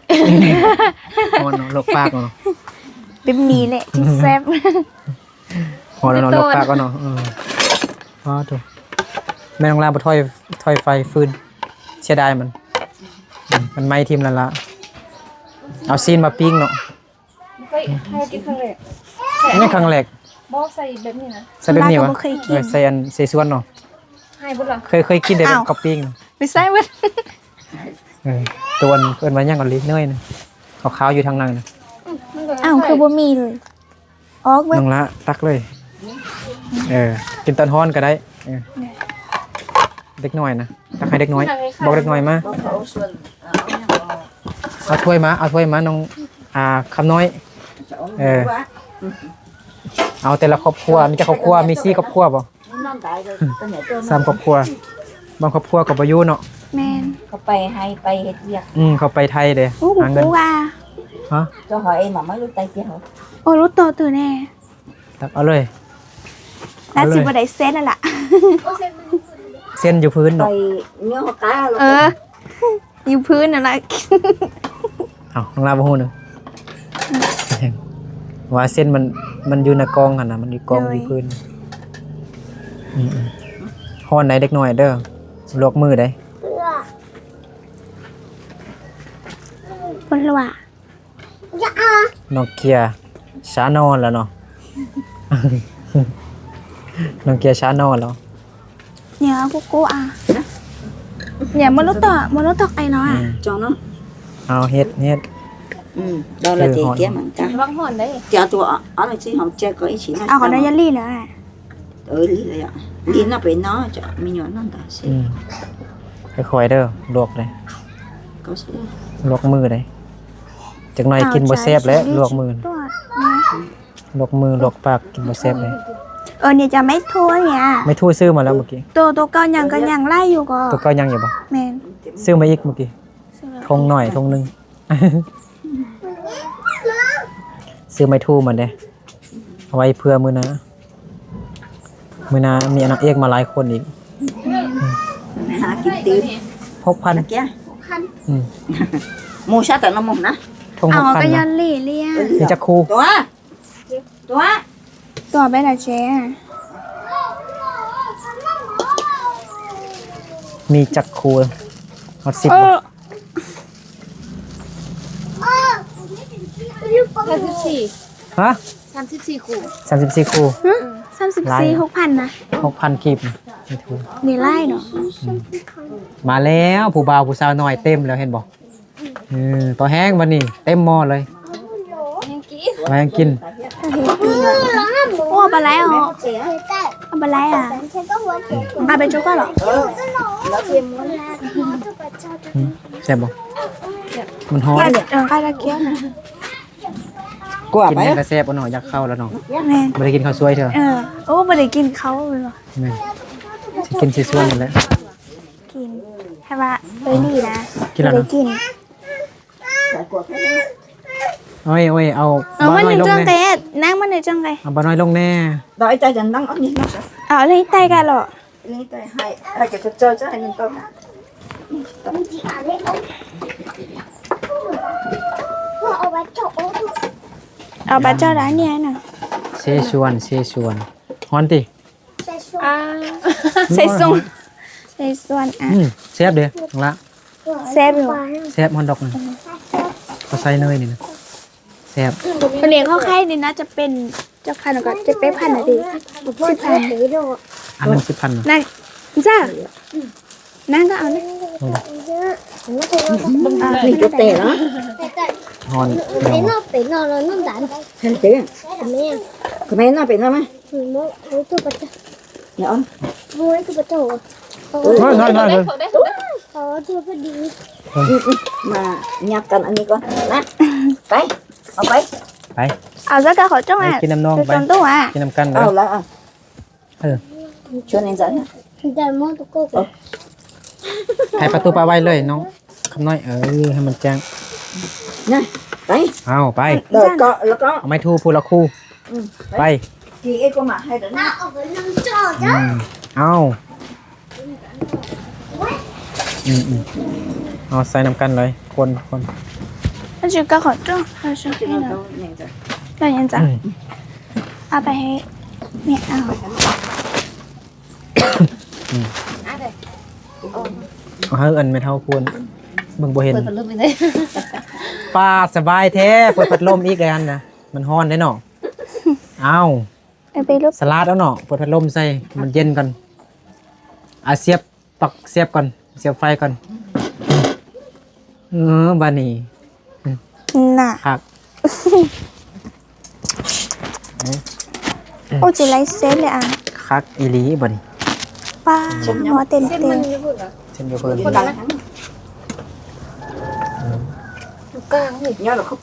ຮ້ອນເນາະ ລວກປາກເນາະ ແບບນີ້ແຫຼະ ອືມ ຈຶ່ງແຊບ ພໍແລ້ວເນາະ ລົກປາກກ່ອນເນາະ ເອີ ອໍ ໂທ້ ແມ່ນ້ອງລາບໍ່ຖອຍ ຖອຍໄຟຟືນ ເສຍດາຍມັນ ອືມ ມັນໄໝ້ຖິ້ມແລ້ວລະ ເອົາຊີ້ນມາປີ້ງເນາະ ບໍ່ເຄີຍ ໃຫ້ກິນຄັ້ງແລກ ອັນນີ້ຄັ້ງແລກ ບໍ່ ໃສ່ແບບນີ້ນະ ໃສ່ແບບນີ້ຫວາ ເອີ ໃສ່ອັນເສສວນເນາະ ໃຫ້ບໍ່ລະ ເຄີຍ ເຄີຍກິນແຕ່ແບບເຂົ້າປີ້ງ ໄປໃສ່ເບິດ ເອີ ຕົວອັນ ເອີ້ນວ່າຫຍັງກໍລີເນີຍນະ ຂາວໆຢູ່ທາງໃນນະ ອ້າວ ຄືບໍ່ມີເລີຍ ອອກເບິດ ນ້ອງລະຕັກເລີຍ ເອີ ກິນຕອນຮ້ອນກໍໄດ້ ເອີ ເດັກນ້ອຍນະ ຕັກໃຫ້ເດັກນ້ອຍ ບອກເດັກນ້ອຍມາ ເອົາຖ້ວຍມາ ເອົາຖ້ວຍມາ ນ້ອງ ອ່າ ຄຳນ້ອຍ ເອີ ເອົາແຕ່ລະຄອບຄົວ ມີຈັກຄອບຄົວ ມີສີ່ຄອບຄົວບໍ່? ສາມຄອບຄົວ ບາງຄອບຄົວກໍບໍ່ຢູ່ເນາະ ແມ່ນ ເຂົາໄປໄຮ່ໄປເຮັດວຽກ ອືມ ເຂົາໄປໄທເດ້ ໂອ້ ຫາເງິນ ກູວ່າ ຮະ ເຈົ້າເຮົາເອງມາ ມາຢູ່ໃຕ້ເຈົ້າ ໂອ້ ລົດຕໍ່ຕື່ແນ່ ຕັກເອົາເລີຍ ໜ້າຊິບໍ່ໄດ້ເຊັນແລ້ວລະ ເຊັນຢູ່ພື້ນເນາະ ເອີ ຢູ່ພື້ນນັ້ນລະ ເອົ້າ ນ້ອງລາບໍ່ຮູ້ເນາະ ວ່າເຊັນມັນ ມັນຢູ່ໃນກອງຫັ້ນນະ ມັນຢູ່ກອງ ໂດຍ ຢູ່ພື້ນ ອືມໆ ຮ້ອນໃດເດັກນ້ອຍເດີ ລວກມືໃດ ເພິ່ນລະວ່າ ນ້ອງເກຍຊານອນແລ້ວເນາະ ນ້ອງເກຍຊານອນແລ້ວ ເນຍ ກູກູອາ ເນຍ ມາລຸໂຕະ ມາລຸໂຕະໄອເນາະ ອືມ ຈອງເນາະ ເອົາເຮັດ ເຮັດ ອືມ ດາລາເຈເກຍມັນກະ ລະວັງຮ້ອນເດ້ ເຈຕົວ ເອົາໜັງສືຫອມແຈກກໍອີຊິນະ ເອົາຂອງນາຍາລີນະ ເອີ ລີນະ ລີນະເປັນເນາະ ຈະມີຍ້ອນນັ້ນຕາຊິ ອືມ ຄ່ອຍໆເດີ ລວກເດ້ ກໍຊິລວກມືເດ້ ຈັກໜ່ອຍກິນບໍ່ແຊບແຫຼະ ລວກມື ລວກມືລວກປາກກິນບໍ່ແຊບເລີຍ ເອີ ນີ້ຈະໄມ້ທູ່ນີ້ ໄມ້ທູ່ຊື້ມາແລ້ວມື້ກີ້ ໂຕ ໂຕເກົ່າຍັງກໍຍັງຫຼາຍຢູ່ກໍ ໂຕເກົ່າຍັງຢູ່ບໍ່? ແມ່ນ ຊື້ມາອີກມື້ກີ້ ຖົງໜ້ອຍຖົງໜຶ່ງ ຊື້ໄມ້ທູ່ມາເດ້ ເອົາໄວ້ເພື່ອມື້ໜ້າ ມື້ໜ້າມີນາງເອກມາຫຼາຍຄົນອີກ ຫາກິນຕື່ມ ຫົກພັນ ອືມ ໝູຊາຕະນະມົງນະ ຖົງຫົກພັນນະ ມີຈັກຄູ່? ຕົວ ຕົວ ຕົວໄປລະເຈ ມີຈັກຄູ່? ຮອດສິບບໍ່? ສາມສິບສີ່ ຮະ? ສາມສິບສີ່ຄູ່ ສາມສິບສີ່ຄູ່ ຮະ? ສາມສິບສີ່ ຫົກພັນນະ ຫົກພັນກີບນະ ນີ້ຫຼາຍເນາະ ອືມ ມາແລ້ວ ຜູ້ບ່າວຜູ້ສາວນ້ອຍເຕັມແລ້ວ ເຫັນບໍ່? ເອີ ຕໍ່ແຮງບັດນີ້ເຕັມໝໍ້ເລີຍ ມາແຮງກິນ ໂອ້ ປາໄຫຼອອກ ເອົາປາໄຫຼອະ ເອົາໄປຈຸກກ່ອນເນາະ ອືມ ແຊບບໍ່? ມັນຮ້ອນ ເອີ ກະລະກຽວນະ ກິນແລ້ວກະແຊບເນາະ ຢາກເຂົ້າແລ້ວເນາະ ແມ່ນ ບໍ່ໄດ້ກິນເຂົ້າສວຍເທື່ອ ເອີ ໂອ້ ບໍ່ໄດ້ກິນເຂົ້າເລີຍ ແມ່ນ ຊິກິນຊິຊວນນີ້ແຫຼະ ກິນ ແຕ່ວ່າເອີຍນີ້ນະ ກິນແລ້ວນະ ບໍ່ໄດ້ກິນ ໂອ້ຍ ໂອ້ຍ ເອົາ ເອົາ ບ່າວນ້ອຍລົງແດ່ ນັ່ງມາໃນຈັ່ງໃດ ເອົາບ່າວນ້ອຍລົງແດ່ ເອົາໃຫ້ໃຕ້ກັນເນາະ ເອົາໃຫ້ໃຕ້ກັນເນາະ ເອົາບາດເຈົ້າດານນີ້ນະ ເຊຊວນ ເຊຊວນ ຮ້ອນຕິ ອ່າ ໃສ່ຊຸງ ໃສ່ຊວນ ອ່ະ ອືມ ແຊບເດ້ ລະ ແຊບຢູ່ ແຊບຮອດດອກນີ້ ເຂົາໃສ່ເນີຍນີ້ນະ ແຊບ ໂຕນີ້ເຂົາຂາຍນີ້ໜ້າຈະເປັນ ເຈົ້າຂາຍກໍເຈັດແປດພັນນະຕິ ສິບພັນ ອັນໜຶ່ງສິບພັນນະ ນັ້ນ ຈ້າ ນາງກໍເອົານະ ນີ້ກໍແຕ່ເນາະ ຮ້ອນ ເປັນເນາະ ເປັນເນາະ ເນາະ ເປັນເນາະ ເປັນເນາະ ເນາະ ໂອ້ຍ ຄືບໍ່ເຈົ້າ ໂອ້ຍ ນ້ອຍໆ ມາຫຍັບກັນອັນນີ້ກ່ອນ ນະ ໄປ ເອົາໄປ ໄປ ເອົາຊະກະ ຂໍຈ້ອງ ໄປກິນນຳນ້ອງ ໄປກິນນຳກັນ ເອົາລະ ເອີ ຊວນເອງຊະ ໄປປະຕູປະໄວ້ເລີຍນ້ອງ ຄຳນ້ອຍ ເອີ ໃຫ້ມັນແຈ້ງ ນະ ໄປ ເອົາ ໄປ ແລ້ວກໍ ແລ້ວກໍ ເອົາໄມ້ທູຜູ້ລະຄູ່ ອືມ ໄປ ໄປ ກິນເອກກໍມາໃຫ້ດອກນະ ອືມ ເອົາ ອືມໆ ເອົາໃສ່ນຳກັນເລີຍ ຄົນໆ 还是刚好正，还是黑的？那现在，嗯，阿白，你啊。 ອືມ ເອົາໃຫ້ອັນແມ່ເຖົ້າພວນເບິ່ງບໍ່ເຫັນ ເປີດພັດລົມໄປເລີຍ ປ້າສະບາຍແທ້ ເປີດພັດລົມອີກແລ້ວຫັ້ນນະ ມັນຮ້ອນເດ້ເນາະ ເອົາ ເອົາໄປລູກ ສະຫຼາດເອົາເນາະ ເປີດພັດລົມໃສ່ ມັນເຢັນກ່ອນ ອາ ສຽບ ປັກສຽບກ່ອນ ສຽບໄຟກ່ອນ ເອີ ບາດນີ້ ນະ ຄັກ ໂອ້ ຊິໄລ່ເສັ້ນເລີຍອ່ະ ຄັກອີ່ຫຼີບາດນີ້ ປ້າ ຫົວເຕັມໆ ເສັ້ນຢູ່ພຸ້ນ ເສັ້ນຢູ່ພຸ້ນ ຢູ່ກາງນີ້ ຍ້ອນເຂົາ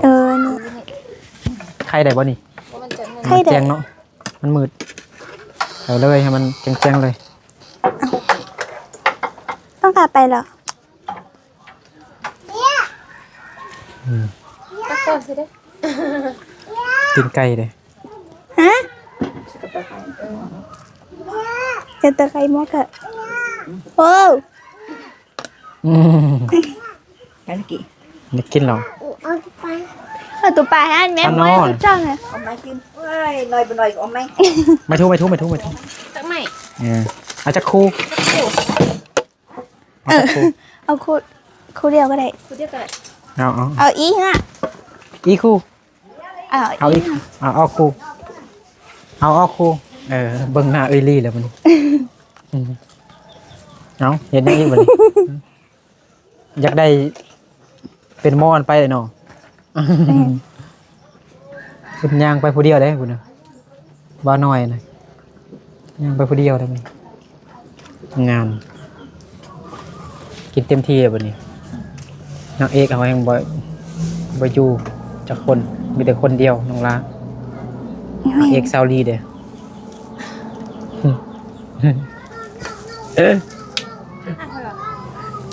ເອີ ນີ້ ໄຂ່ໄດ້ບໍ່ນີ້? ໄຂ່ໄດ້ ແຈ້ງເນາະ ມັນມືດ ເອົາເລີຍ ໃຫ້ມັນແຈ້ງໆເລີຍ ເອົ້າ ຕ້ອງການໄປເຫຼືອ? ອືມ ຕັກຕໍ່ຊິເດ້ ຕີນໄກ່ເດ້ ຮະ? ຈະຕະໄຄໝົດກະ ໂອ້ ອືມ ໄປລະກີ້ ໄດ້ກິນແລ້ວ ເອົາຕູປາ ເອົາຕູປາໃຫ້ແມ່ ເອົາຕູປາໃຫ້ແມ່ ເອົາໄມ້ກິນ ເອີຍ ໜ້ອຍບໍ່ໜ້ອຍກໍເອົາໄມ້ ໄມ້ທູ ໄມ້ທູ ໄມ້ທູ ໄມ້ທູ ຈັກໄມ້ ເອີ ເອົາຈັກຄູ່ ຈັກຄູ່ ເອີ ເອົາຄູ່ ຄູ່ດຽວກໍໄດ້ ຄູ່ດຽວກໍໄດ້ ເອົາ ເອົາ ເອົາອີກນະ ອີກຄູ່ ເອົາ ເອົາອີກ ເອົາ ເອົາອອກຄູ່ ເອົາອອກຄູ່ ເອີ ເບິ່ງໜ້າເອື້ອຍລີ້ແລ້ວບັດນີ້ ອືມ ເອົາ ເຮັດຫຍັງອີກບັດນີ້? ຢາກໄດ້ເປັນໝໍຫັ້ນໄປເນາະ ແມ່ນ ເພິ່ນຍ່າງໄປຜູ້ດຽວເດ້ພຸ້ນນະ ບ່າວນ້ອຍນະ ຍ່າງໄປຜູ້ດຽວໄດ້ ງາມ ກິນເຕັມທີ່ແລ້ວບັດນີ້ ນາງເອກເຮົາຍັງບໍ່ ບໍ່ຢູ່ຈັກຄົນ ມີແຕ່ຄົນດຽວ ນ້ອງລາ ແມ່ນ ນາງເອກຊາວລີເດ້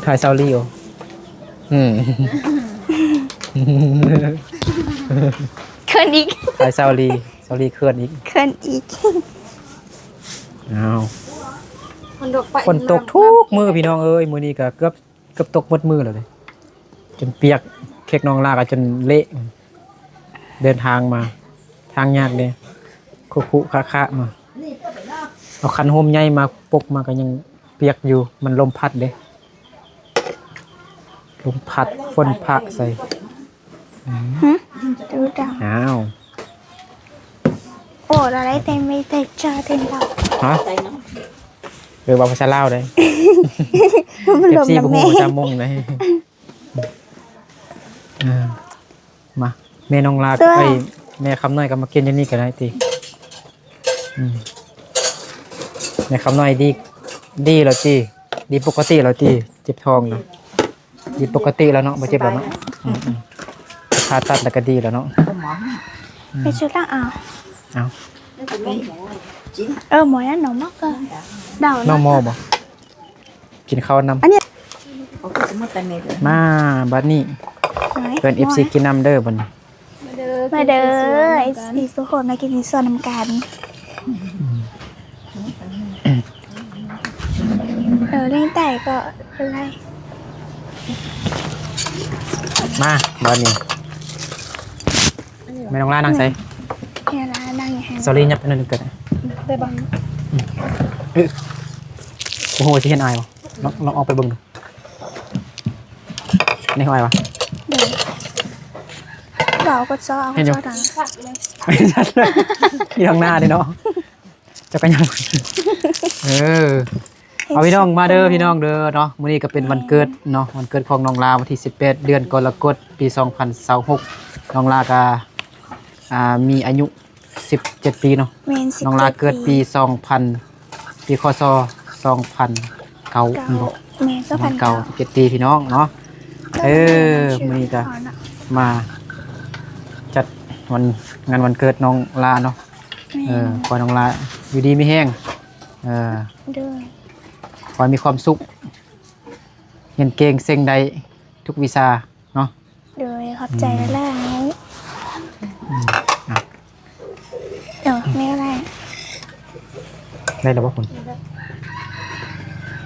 ຖ່າຍຊາວລີໂອ ອືມ ເຂີນອີກ ຖ່າຍຊາວລີ ຊາວລີເຂີນອີກ ເຂີນອີກ ອ້າວ ຝົນຕົກໄປ ຝົນຕົກທຸກມື້ພີ່ນ້ອງເອີຍ ມື້ນີ້ກໍເກືອບ ເກືອບຕົກໝົດມື້ແລ້ວເດ້ ຈົນປຽກ ເຄັກນ້ອງລາກໍຈົນເລະ ເດີນທາງມາ ທາງຍາກເດ້ ຂຸຂະຂະມາ ເອົາຄັນຮົ່ມໃຫຍ່ມາປົກມາກໍຍັງປຽກຢູ່ ມັນລົມພັດເດ້ ລົມພັດ ຝົນພະໃສ່ ຫຶ? ອ້າວ ໂອ້ ລາໄດ້ແຕ່ມີແຕ່ເຈີແຕ່ລາວ ຮະ? ເອີ ເວົ້າພາສາລາວໄດ້ ເອັຟຊີບໍ່ຮູ້ພາສາມົ້ງໄດ້ ອ່າ ມາ ແມ່ນ້ອງລາ ເອີ ເອີຍ ແມ່ຄຳນ້ອຍກໍມາກິນຢູ່ນີ້ກໍໄດ້ຕິ ອືມ ແມ່ຄຳນ້ອຍດີ ດີແລ້ວຕິ ດີປົກກະຕິແລ້ວຕິ ເຈັບທ້ອງນະ? ດີປົກກະຕິແລ້ວເນາະ ບໍ່ເຈັບແລ້ວເນາະ ອືມໆ ຜ່າຕັດແລ້ວກໍດີແລ້ວເນາະ ໄປຊື້ຫຼັງເອົາ ເອົາ ເອີ ໝໍນັ້ນໜໍມາກ ດາວ ໜໍມາບໍ່? ກິນເຂົ້ານຳ ອັນນີ້ ມາ ບັດນີ້ ເອີ້ນເອັຟຊີກິນນຳເດີບັດນີ້ ມາເດີ ມາເດີ ເອັຟຊີທຸກຄົນ ມາກິນຢູ່ສວນນຳກັນ ເອີ ເລັ່ງໄຕກໍເປັນໄລ ມາ ບັດນີ້ ແມ່ນ້ອງລານັ່ງໃສ? ແມ່ນ້ອງລານັ່ງຢູ່ຫັ້ນ ຊາວລີຫຍັບໄປໜ້ອຍໜຶ່ງກໍໄດ້ ໄດ້ບໍ່? ອືມ ເອີ ໂອ້ໂຫ ຊິເຫັນອາຍບໍ່? ລອງ ລອງອອກໄປເບິ່ງດູ ອັນນີ້ຂອງອ້າຍຫວາ? ໂດຍ ບໍ່ເອົາກົດຊໍ ເອົາກົດຊໍ ເຫັນຢູ່ ຢູ່ທາງໜ້າເດ້ເນາະ ເຈົ້າກໍຍັງ ເອີ ເອົາ ພີ່ນ້ອງມາເດີ ພີ່ນ້ອງເດີເນາະ ມື້ນີ້ກໍເປັນວັນເກີດເນາະ ວັນເກີດຂອງນ້ອງລາ ວັນທີສິບແປດ ເດືອນກໍລະກົດ ປີສອງພັນຊາວຫົກ ນ້ອງລາກໍ ອ່າ ມີອາຍຸ ສິບເຈັດປີເນາະ ແມ່ນ ສິບເຈັດປີ ນ້ອງລາເກີດປີສອງພັນ ປີ ຄ.ສ. ສອງພັນເກົ້າ ເກົ້າ ແມ່ນບໍ່? ແມ່ນ ສອງພັນເກົ້າ ສອງພັນເກົ້າ ສິບເຈັດປີພີ່ນ້ອງເນາະ ເອີ ມື້ນີ້ກໍມາຈັດວັນ ງານວັນເກີດນ້ອງລາເນາະ ແມ່ນ ເອີ ຂໍໃຫ້ນ້ອງລາຢູ່ດີມີແຮງ ເອີ ໂດຍ ຂໍໃຫ້ມີຄວາມສຸກ ຮຽນເກັ່ງເສັງໄດ້ທຸກວິຊາເນາະ. ໂດຍ ຂອບໃຈ ອືມ ຫຼາຍໆ. ອືມ ເອີ ແມ່ກໍໄດ້ ໄດ້ແລ້ວບໍ່ຄຸນ?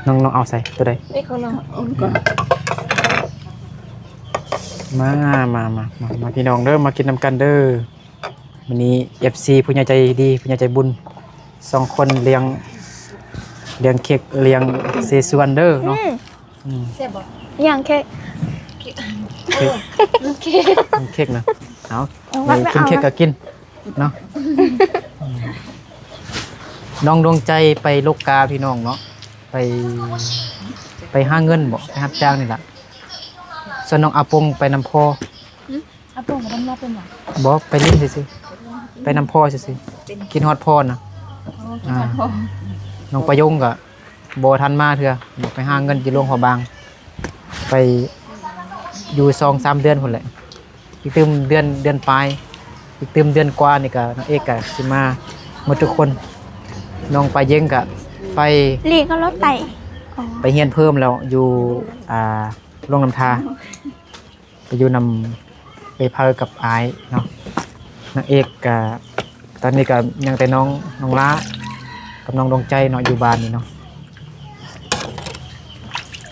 ນ້ອງ ນ້ອງເອົາໃສ່ຕົວໃດ? ເອີ ຂອງນ້ອງ ເອົາກ່ອນ. ມາ ມາ ມາ ມາ ມາ ພີ່ນ້ອງເດີ ມາກິນນຳກັນເດີ. ມື້ນີ້ເອັຟຊີຜູ້ໃຫຍ່ໃຈດີ ຜູ້ໃຫຍ່ໃຈບຸນສອງຄົນລ້ຽງ ລ້ຽງເຄັກ ລ້ຽງເຊຊວນເດີເນາະ. ອືມ ອືມ ແຊບບໍ່? ຫຍັງເຄັກ? ເຄັກ ເຄັກ ເຄັກນະ. ເອົາ ເອົາ ກິນເຄັກກໍກິນເນາະ. ອືມ ນ້ອງດວງໃຈໄປລົກກາພີ່ນ້ອງເນາະ ໄປ ໄປຫາເງິນບໍ ໄປຮັບຈ້າງນີ້ລະ. ສ່ວນນ້ອງອາປົງໄປນຳພໍ່. ອືມ ອາປົງກໍບໍ່ມາເປັນຫຍັງ? ບໍ່ ໄປຫຼິ້ນຊື່ໆ ໄປນຳພໍ່ຊື່ໆ ເປັນ ຄິດຮອດພໍ່ນະ. ອໍ ຄິດຮອດພໍ່. ອ່າ ນ້ອງປະຍົງກໍບໍ່ທັນມາເທື່ອ ໄປຫາເງິນຢູ່ຫຼວງພະບາງ ໄປຢູ່ສອງສາມເດືອນພຸ້ນແຫຼະ. ອີກຕື່ມເດືອນ ເດືອນປາຍ ອີກຕື່ມເດືອນກວ່ານີ້ກໍ ນາງເອກກໍຊິມາໝົດທຸກຄົນ. ນ້ອງປາເຢັງກໍໄປ ລີກໍລົດໄປ ອໍ ໄປຮຽນເພີ່ມແລ້ວຢູ່ ອ່າ ຫຼວງນ້ຳທາ. ໄປຢູ່ນຳເອື້ອຍເພີກັບອ້າຍເນາະ. ນາງເອກກະ ຕອນນີ້ກະຍັງແຕ່ນ້ອງ ນ້ອງຫຼ້າກັບນ້ອງດວງໃຈເນາະ ຢູ່ບ້ານນີ້ເນາະ.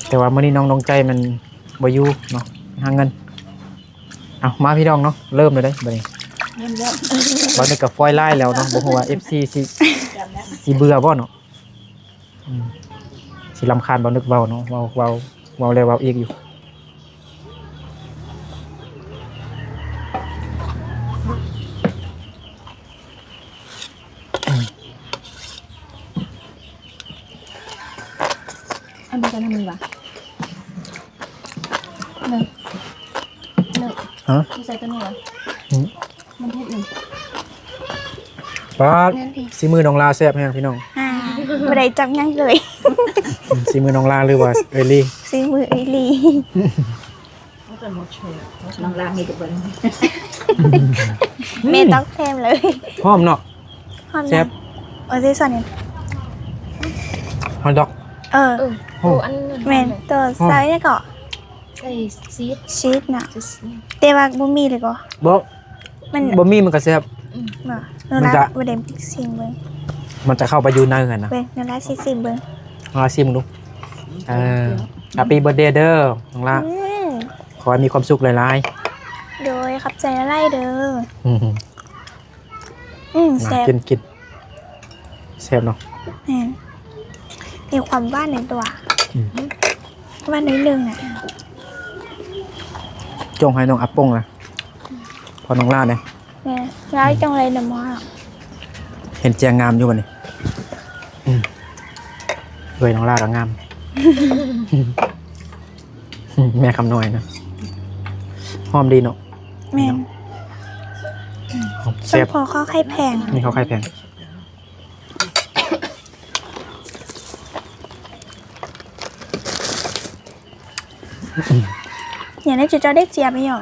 ແຕ່ວ່າມື້ນີ້ນ້ອງດວງໃຈມັນບໍ່ຢູ່ເນາະ ຫາເງິນ. ເອົາ ມາພີ່ນ້ອງເນາະ ເລີ່ມແລ້ວເດ້ບາດນີ້. ເລີ່ມແລ້ວ ບາດນີ້ກະຟອຍລາຍແລ້ວເນາະ ບໍ່ຮູ້ວ່າເອັຟຊີຊິ ຊິເບື່ອບໍ່ເນາະ. ອືມ ຊິລຳຄານບໍ່ນຶກເວົ້າເນາະ ເວົ້າ ເວົ້າ ເວົ້າແລ້ວເວົ້າອີກຢູ່. ອັນນີ້ກໍທຳນີ້ຫວາ? ເນີ່ ເນີ່ ຮະ? ຢູ່ໃສ່ຕົວນີ້ຫວາ? ອືມ. ມັນເຮັດຫຍັງ? ປາດ ນັ້ນພີ່ ສີມືນ້ອງຫຼ້າແຊບແຮງພີ່ນ້ອງ. ອ່າ ບໍ່ໄດ້ຈັບຫຍັງເລີຍ. ອືມ ສີມືນ້ອງຫຼ້າ ຫຼືວ່າເອື້ອຍລີ? ສີມືເອື້ອຍລີ. ນ້ອງຫຼ້າມີແຕ່ເບິ່ງ. ແມ່ຕອກແຖມເລີຍ. ຫອມເນາະ. ຫອມແຊບ. ເອີ ຊິສອນ ຫອມດອກ. ເອີ ເອີ ໂອ້ ໂຕອັນນັ້ນ ແມ່ນ ໂຕໃສ່ຫຍັງເກາະ? ໃສ່ຊີສ ຊີສນະ ຊີສ ແຕ່ວ່າບໍ່ມີເລີຍກໍ ບໍ່ ມັນ ບໍ່ມີມັນກໍແຊບ. ອືມ ບໍ່ ມັນຈະ ໂນລາບໍ່ໄດ້ຊິມເບິ່ງ ມັນຈະເຂົ້າໄປຢູ່ໃນຫັ້ນນະ. ເບິ່ງ ໂນລາຊິຊິມເບິ່ງ ໂນລາຊິມເບິ່ງດູ. ເອີ ແຮບປີ້ເບີດເດເດີນ້ອງລາ ອືມ ຂໍໃຫ້ມີຄວາມສຸກຫຼາຍໆ. ໂດຍ ຂອບໃຈຫຼາຍໆເດີ. ອືມ ອືມ ແຊບ ກິນ ກິນ ແຊບເນາະ. ແມ່ນ ມີຄວາມຫວານໃນຕົວ. ອືມ ຫວານໜ້ອຍໜຶ່ງນະ. ຈົ່ງໃຫ້ນ້ອງອາປົງລະ ພໍນ້ອງຫຼ້າແດ່. ແມ່ນ ຫຼ້າຈົ່ງໄດ້ນຳໝໍ້. ເຫັນແຈງງາມຢູ່ບັດນີ້. ອືມ ເອີຍ ນ້ອງຫຼ້າກໍງາມ. ແມ່ຄຳນ້ອຍນະ ຫອມດີເນາະ. ແມ່ນ ຫອມແຊບ. ສົມພໍເຂົ້າໄຂ່ແພງ ມີເຂົ້າໄຂ່ແພງ. ຢ່າງນັ້ນ ເຈົ້າໄດ້ຈຽບອີ່ຫຍັງ?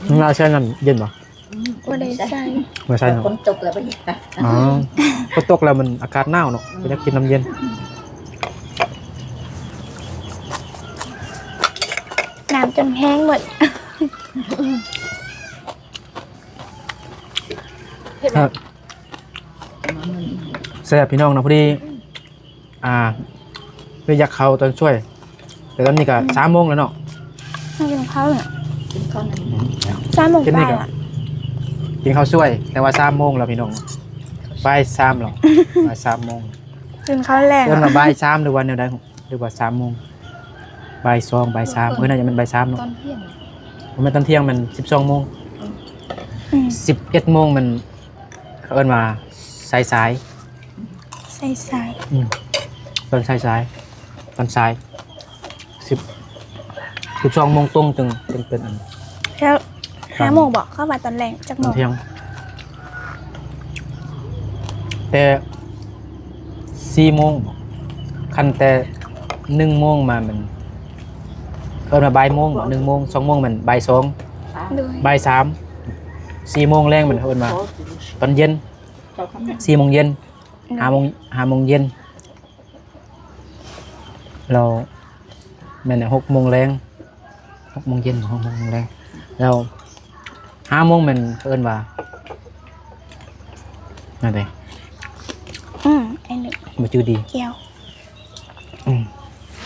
ນ້ອງລາໃສ່ນ້ຳເຢັນບໍ່? ບໍ່ໄດ້ໃສ່ ບໍ່ໃສ່ເນາະ. ຝົນຕົກແລ້ວບໍ່ ອໍ ຝົນຕົກແລ້ວມັນອາກາດໜາວເນາະ ກໍຢາກກິນນ້ຳເຢັນ. ນ້ຳຈົນແຫ້ງໝົດ. ເຜັດບໍ່? ແຊບພີ່ນ້ອງເນາະ. ພໍດີ ອ່າ ໄດ້ຢາກເຂົ້າຕອນຊ່ວຍ ແຕ່ຕອນນີ້ກໍ ອືມ ສາມໂມງແລ້ວເນາະ. ກິນເຂົ້າແລ້ວ ກິນເຂົ້ານັ້ນ ອືມ ສາມໂມງປາຍລະ. ກິນເຂົ້າຊ່ວຍ ແຕ່ວ່າສາມໂມງແລ້ວພີ່ນ້ອງ ບ່າຍສາມແລ້ວ ບ່າຍສາມໂມງ. ກິນເຂົ້າແລງ ເອີ້ນວ່າບ່າຍສາມ ຫຼືວ່າແນວໃດ? ຫຼືວ່າສາມໂມງ ບ່າຍສອງ ບ່າຍສາມ. ເອີ ໜ້າຈະແມ່ນບ່າຍສາມເນາະ. ຕອນທ່ຽງ ບໍ່ແມ່ນຕອນທ່ຽງ ແມ່ນສິບສອງໂມງ. ອືມ ສິບເອັດໂມງ ມັນ ເຂົາເອີ້ນວ່າສາຍສາຍ ສາຍສາຍ. ອືມ ຕອນສາຍສາຍ ຕອນສາຍ ສິບ ສິບສອງໂມງຕົງ ຈຶ່ງ ຈຶ່ງເປັນອັນ ແລ້ວ ຫ້າໂມງບໍ? ເຂົາວ່າຕອນແລງຈັກໂມງ? ຕອນທ່ຽງ ແຕ່ສີ່ໂມງບໍ? ຄັນແຕ່ໜຶ່ງໂມງມາ ມັນເອີ້ນວ່າບ່າຍໂມງບໍ? ໜຶ່ງໂມງ ສອງໂມງ ມັນບ່າຍສອງ ໂດຍ ບ່າຍສາມ. ສີ່ໂມງແລງ ມັນເອີ້ນວ່າຕອນເຢັນ ສີ່ໂມງເຢັນ ໂດຍ ຫ້າໂມງ ຫ້າໂມງເຢັນ. ແລ້ວ ແມ່ນຫົກໂມງແລງ ຫົກໂມງເຢັນ ຫົກໂມງແລງ ແລ້ວຫ້າໂມງແມ່ນເອີ້ນວ່າ ນັ້ນເດ້ ອືມ ໄອ້ໜຶ່ງ ບໍ່ຈື່ດີ ກ່ຽວ ອືມ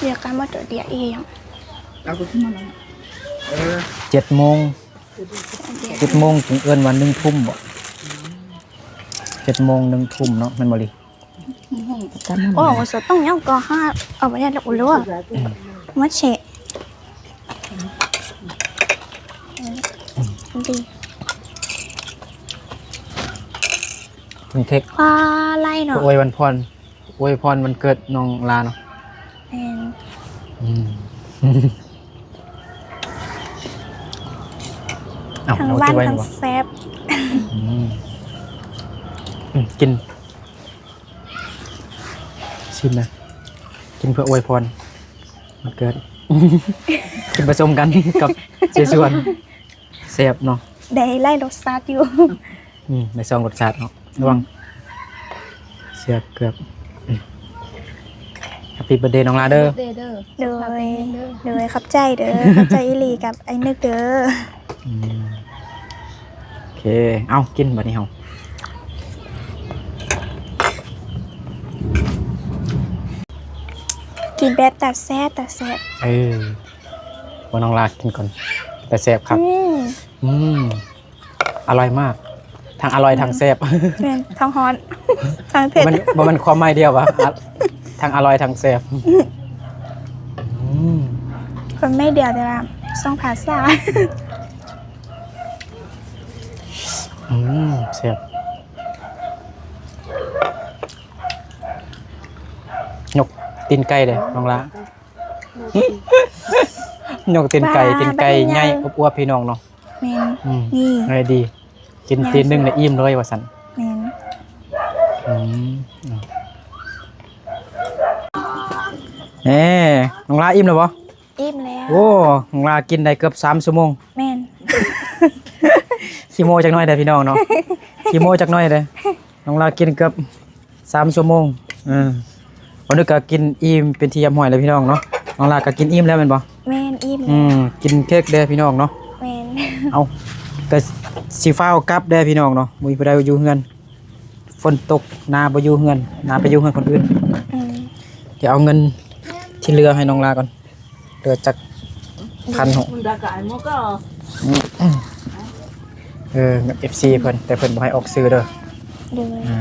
ດຽວກັນໝົດ ດຽວອີ່ຫຍັງ ເຈັດໂມງ ເຈັດໂມງຈຶ່ງເອີ້ນວ່າໜຶ່ງທຸ່ມບໍ ເຈັດໂມງ ໜຶ່ງທຸ່ມເນາະ ແມ່ນບໍ່ລີ? ອໍ ສະຕ້ອງຫຍັງກໍຫາເອົາໄວ້ໃນໂລກ ອືມ ມາແຊະ ດີ ເພິ່ນເທັກ ຄວາໄລເນາະ ອວຍວັນພອນ ອວຍພອນວັນເກີດນ້ອງລາເນາະ ແມ່ນ ອືມ ເອົາ ທັງຫວານທັງແຊບ ອືມ ອືມ ກິນ ຊິມນະ ກິນເພື່ອອວຍພອນວັນເກີດ ກິນປະສົມກັນກັບເຈຊວນ ແຊບເນາະ ໄດ້ຫຼາຍລົດຊາດຢູ່ ອືມ ໄດ້ສອງລົດຊາດເນາະ ລະຫວ່າງ ເຊຍເກືອບ ອືມ Happy birthday ນ້ອງລາເດີ Birthday ເດີ ໂດຍ ສຸຂະພາບແຂງແຮງເດີ ໂດຍ ຂອບໃຈເດີ ຂອບໃຈອີ່ຫຼີກັບອ້າຍນຶກເດີ ອືມ ໂອເຄ ເອົາ ກິນບັດນີ້ເຮົາ ກິນແບບຕາແຊບ ຕາແຊບ ເອີ ວ່ານ້ອງລາກິນກ່ອນ ຕາແຊບຄັກ ອືມ ອືມ ອະລ່ອຍມາກ ທັງອະລ່ອຍທັງແຊບ ແມ່ນ ທັງຮ້ອນ ທັງເຜັດ ບໍ່ແມ່ນ ບໍ່ແມ່ນຄວາມໝາຍດຽວຫວາ ອະ ທັງອະລ່ອຍທັງແຊບ ອືມ ຄວາມໝາຍດຽວ ແຕ່ວ່າສອງພາສາ ອືມ ແຊບ ຍົກຕີນໄກ່ເດ້ນ້ອງລາ ຍົກຕີນໄກ່ ປາ ຕີນໄກ່ໃຫຍ່ ປາ ອວບໆ ພີ່ນ້ອງເນາະ ແມ່ນ ອືມ ນີ້ ງ່າຍດີ ກິນ ແມ່ນ ຕີນໜຶ່ງແລ້ວອີ່ມເລີຍວ່າຊັ້ນ ແມ່ນ ອືມ ເອີ ນ້ອງລາອີ່ມແລ້ວບໍ່? ອີ່ມແລ້ວ ໂອ້ ນ້ອງລາກິນໄດ້ເກືອບສາມຊົ່ວໂມງ ແມ່ນ ຂີ້ໂມ້ຈັກໜ້ອຍເດີ້ພີ່ນ້ອງເນາະ ຂີ້ໂມ້ຈັກໜ້ອຍເດີ້ ນ້ອງລາກິນເກືອບ ສາມຊົ່ວໂມງ ເອີ ວັນນີ້ກໍກິນອີ່ມເປັນທີ່ຮຽບຮ້ອຍແລ້ວພີ່ນ້ອງເນາະ ນ້ອງລາກໍກິນອີ່ມແລ້ວແມ່ນບໍ່? ແມ່ນ ອີ່ມ ອືມ ແລ້ວ ກິນເຄັກເດີ້ພີ່ນ້ອງເນາະ ແມ່ນ ເອົາ ກໍຊິຟ້າວກັບເດີ້ພີ່ນ້ອງເນາະ ບໍ່ມີຜູ້ໃດຢູ່ເຮືອນ ຝົນຕົກ ນ້າບໍ່ຢູ່ເຮືອນ ນ້າໄປຢູ່ເຮືອນຄົນອື່ນ ອືມ ດຽວເອົາເງິນທີ່ເຫຼືອໃຫ້ນ້ອງລາກ່ອນ ເຫຼືອຈັກພັນຫົກ ເອີ ເອັຟຊີເພິ່ນ ແຕ່ເພິ່ນບໍ່ໃຫ້ອອກຊື່ເດີ ໂດຍ ອ່າ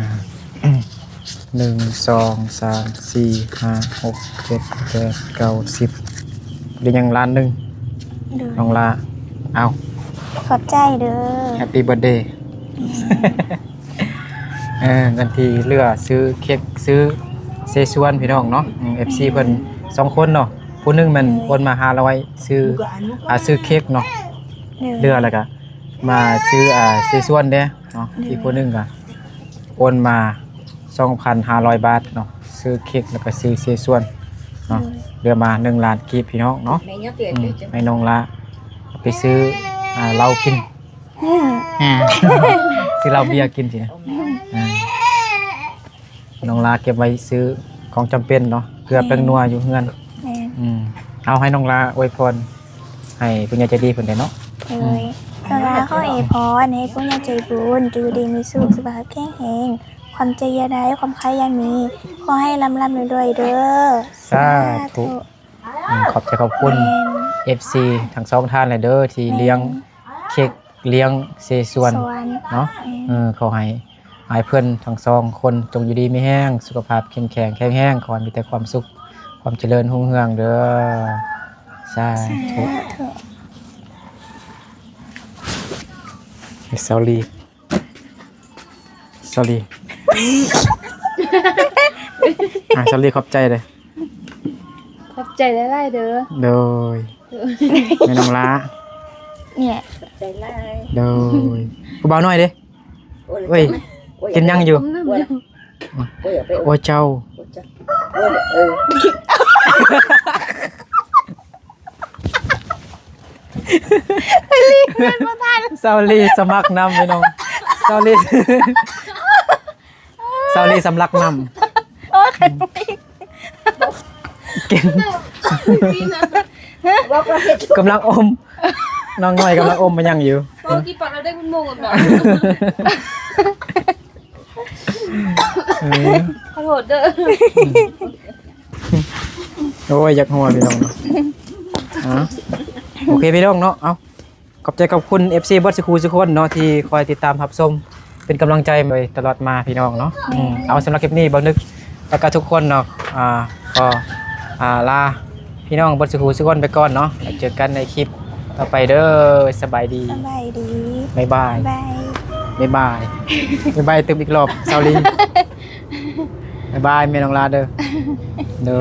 ໜຶ່ງ ສອງ ສາມ ສີ່ ຫ້າ ຫົກ ເຈັດ ແປດ ເກົ້າ ສິບ ໄດ້ຍັງລ້ານໜຶ່ງ ໂດຍ ນ້ອງລາ ເອົາ ຂອບໃຈເດີ Happy birthday ອືມ ເອີ ເງິນທີ່ເຫຼືອຊື້ເຄັກ ຊື້ເຊຊວນພີ່ນ້ອງເນາະ ອືມ ເອັຟຊີເພິ່ນສອງຄົນເນາະ ຜູ້ໜຶ່ງແມ່ນໂອນມາຫ້າຮ້ອຍ ຊື້ ອ່າ ຊື້ເຄັກເນາະ ເຫຼືອແລ້ວກະມາຊື້ ອ່າ ເຊຊວນເດ້ເນາະ ອີກຜູ້ໜຶ່ງກະໂອນມາສອງພັນຫ້າຮ້ອຍບາດເນາະ ຊື້ເຄັກແລ້ວກະຊື້ເຊຊວນເນາະ ເຫຼືອມາໜຶ່ງລ້ານກີບພີ່ນ້ອງເນາະ ອືມ ໃຫ້ນ້ອງລາເອົາໄປຊື້ ອ່າ ເຫຼົ້າກິນ ອືມ ອ່າ ຊື້ເຫຼົ້າເບຍກິນຊີ້ນະ ອືມ ອ່າ ນ້ອງລາເກັບໄວ້ຊື້ຂອງຈຳເປັນເນາະ ເກືອແປ້ງນົວຢູ່ເຮືອນ ແມ່ນ ອືມ ເອົາໃຫ້ນ້ອງລາອວຍພອນໃຫ້ຜູ້ໃຫຍ່ໃຈດີເພິ່ນໄດ້ເນາະ ໂດຍ ອືມ ນ້ອງລາຂໍອວຍພອນໃຫ້ຜູ້ໃຫຍ່ໃຈບຸນຢູ່ດີມີສຸກ ສຸຂະພາບແຂງແຮງ ຄວາມເຈັບຢ່າໄດ້ ຄວາມໄຂ້ຢ່າມີ ຂໍໃຫ້ລ່ຳໆລວຍໆເດີ ສາທຸ ສາທຸ ອືມ ຂອບໃຈຂອບຄຸນ ແມ່ນ ເອັຟຊີທັງສອງທ່ານແຫຼະເດີ ທີ່ ແມ່ນ ລ້ຽງເຄັກ ລ້ຽງເຊຊວນ ຊວນ ເນາະ ແມ່ນ ເອີ ຂໍໃຫ້ອ້າຍເພິ່ນທັງສອງຄົນຈົ່ງຢູ່ດີມີແຮງ ສຸຂະພາບເຂັ້ມແຂງແຂງແຮງ ຂໍໃຫ້ມີແຕ່ຄວາມສຸກ ຄວາມຈະເລີນຮຸ່ງເຮືອງເດີ ສາທຸ ສາທຸ ເຊົາລີ Sorry ອ່າ Sorry ຂອບໃຈເດີ້ ຂອບໃຈຫຼາຍໆເດີ້ ໂດຍ ແມ່ນ້ອງຫຼ້າ ເນຍ ຂອບໃຈຫຼາຍ ໂດຍ ຜູ້ບ່າວນ້ອຍເດ້ ໂອ້ຍ ກິນຫຍັງຢູ່ ໂອ້ຍ ເຈົ້າ ໂອ້ຍ ເອີ ສາວລີສະໝັກນຳພີ່ນ້ອງ ສາວລີ ສາວລີສຳລັກນຳ ໂອ້ຍ ໄຂ່ມຸກ ກິນ ກິນ ເວົ້າກໍເຮັດ ກຳລັງອົມ ນ້ອງນ້ອຍກຳລັງອົມມາຫຍັງຢູ່ ເວົ້າທີ່ປາກລາວໄດ້ບຸນໂມງກັນບໍ່ ເອີ ຂໍໂທດເດີ ໂອ້ຍ ຢາກຫົວພີ່ນ້ອງເນາະ ອ່າ ໂອເຄພີ່ນ້ອງເນາະ ເອົາ ຂອບໃຈຂອບຄຸນເອັຟຊີເບິດສູ່ຄູ່ສູ່ຄົນເນາະ ທີ່ຄອຍຕິດຕາມຮັບຊົມ ເປັນກຳລັງໃຈມາໂດຍຕະຫຼອດມາພີ່ນ້ອງເນາະ ອືມ ເອົາ ສຳລັບຄລິບນີ້ ບ່າວນຶກ ແລ້ວກໍທຸກຄົນເນາະ ອ່າ ຂໍ ອ່າ ລາພີ່ນ້ອງເບິດສູ່ຄູ່ສູ່ຄົນໄປກ່ອນເນາະ ແລ້ວເຈີກັນໃນຄລິບຕໍ່ໄປເດີ ສະບາຍດີ ສະບາຍດີ ບາຍບາຍ ບາຍ ບາຍບາຍ ບາຍບາຍ ຕື່ມອີກລອບ ຊາວລີ ບາຍບາຍ ແມ່ນ້ອງລາເດີ ເດີ.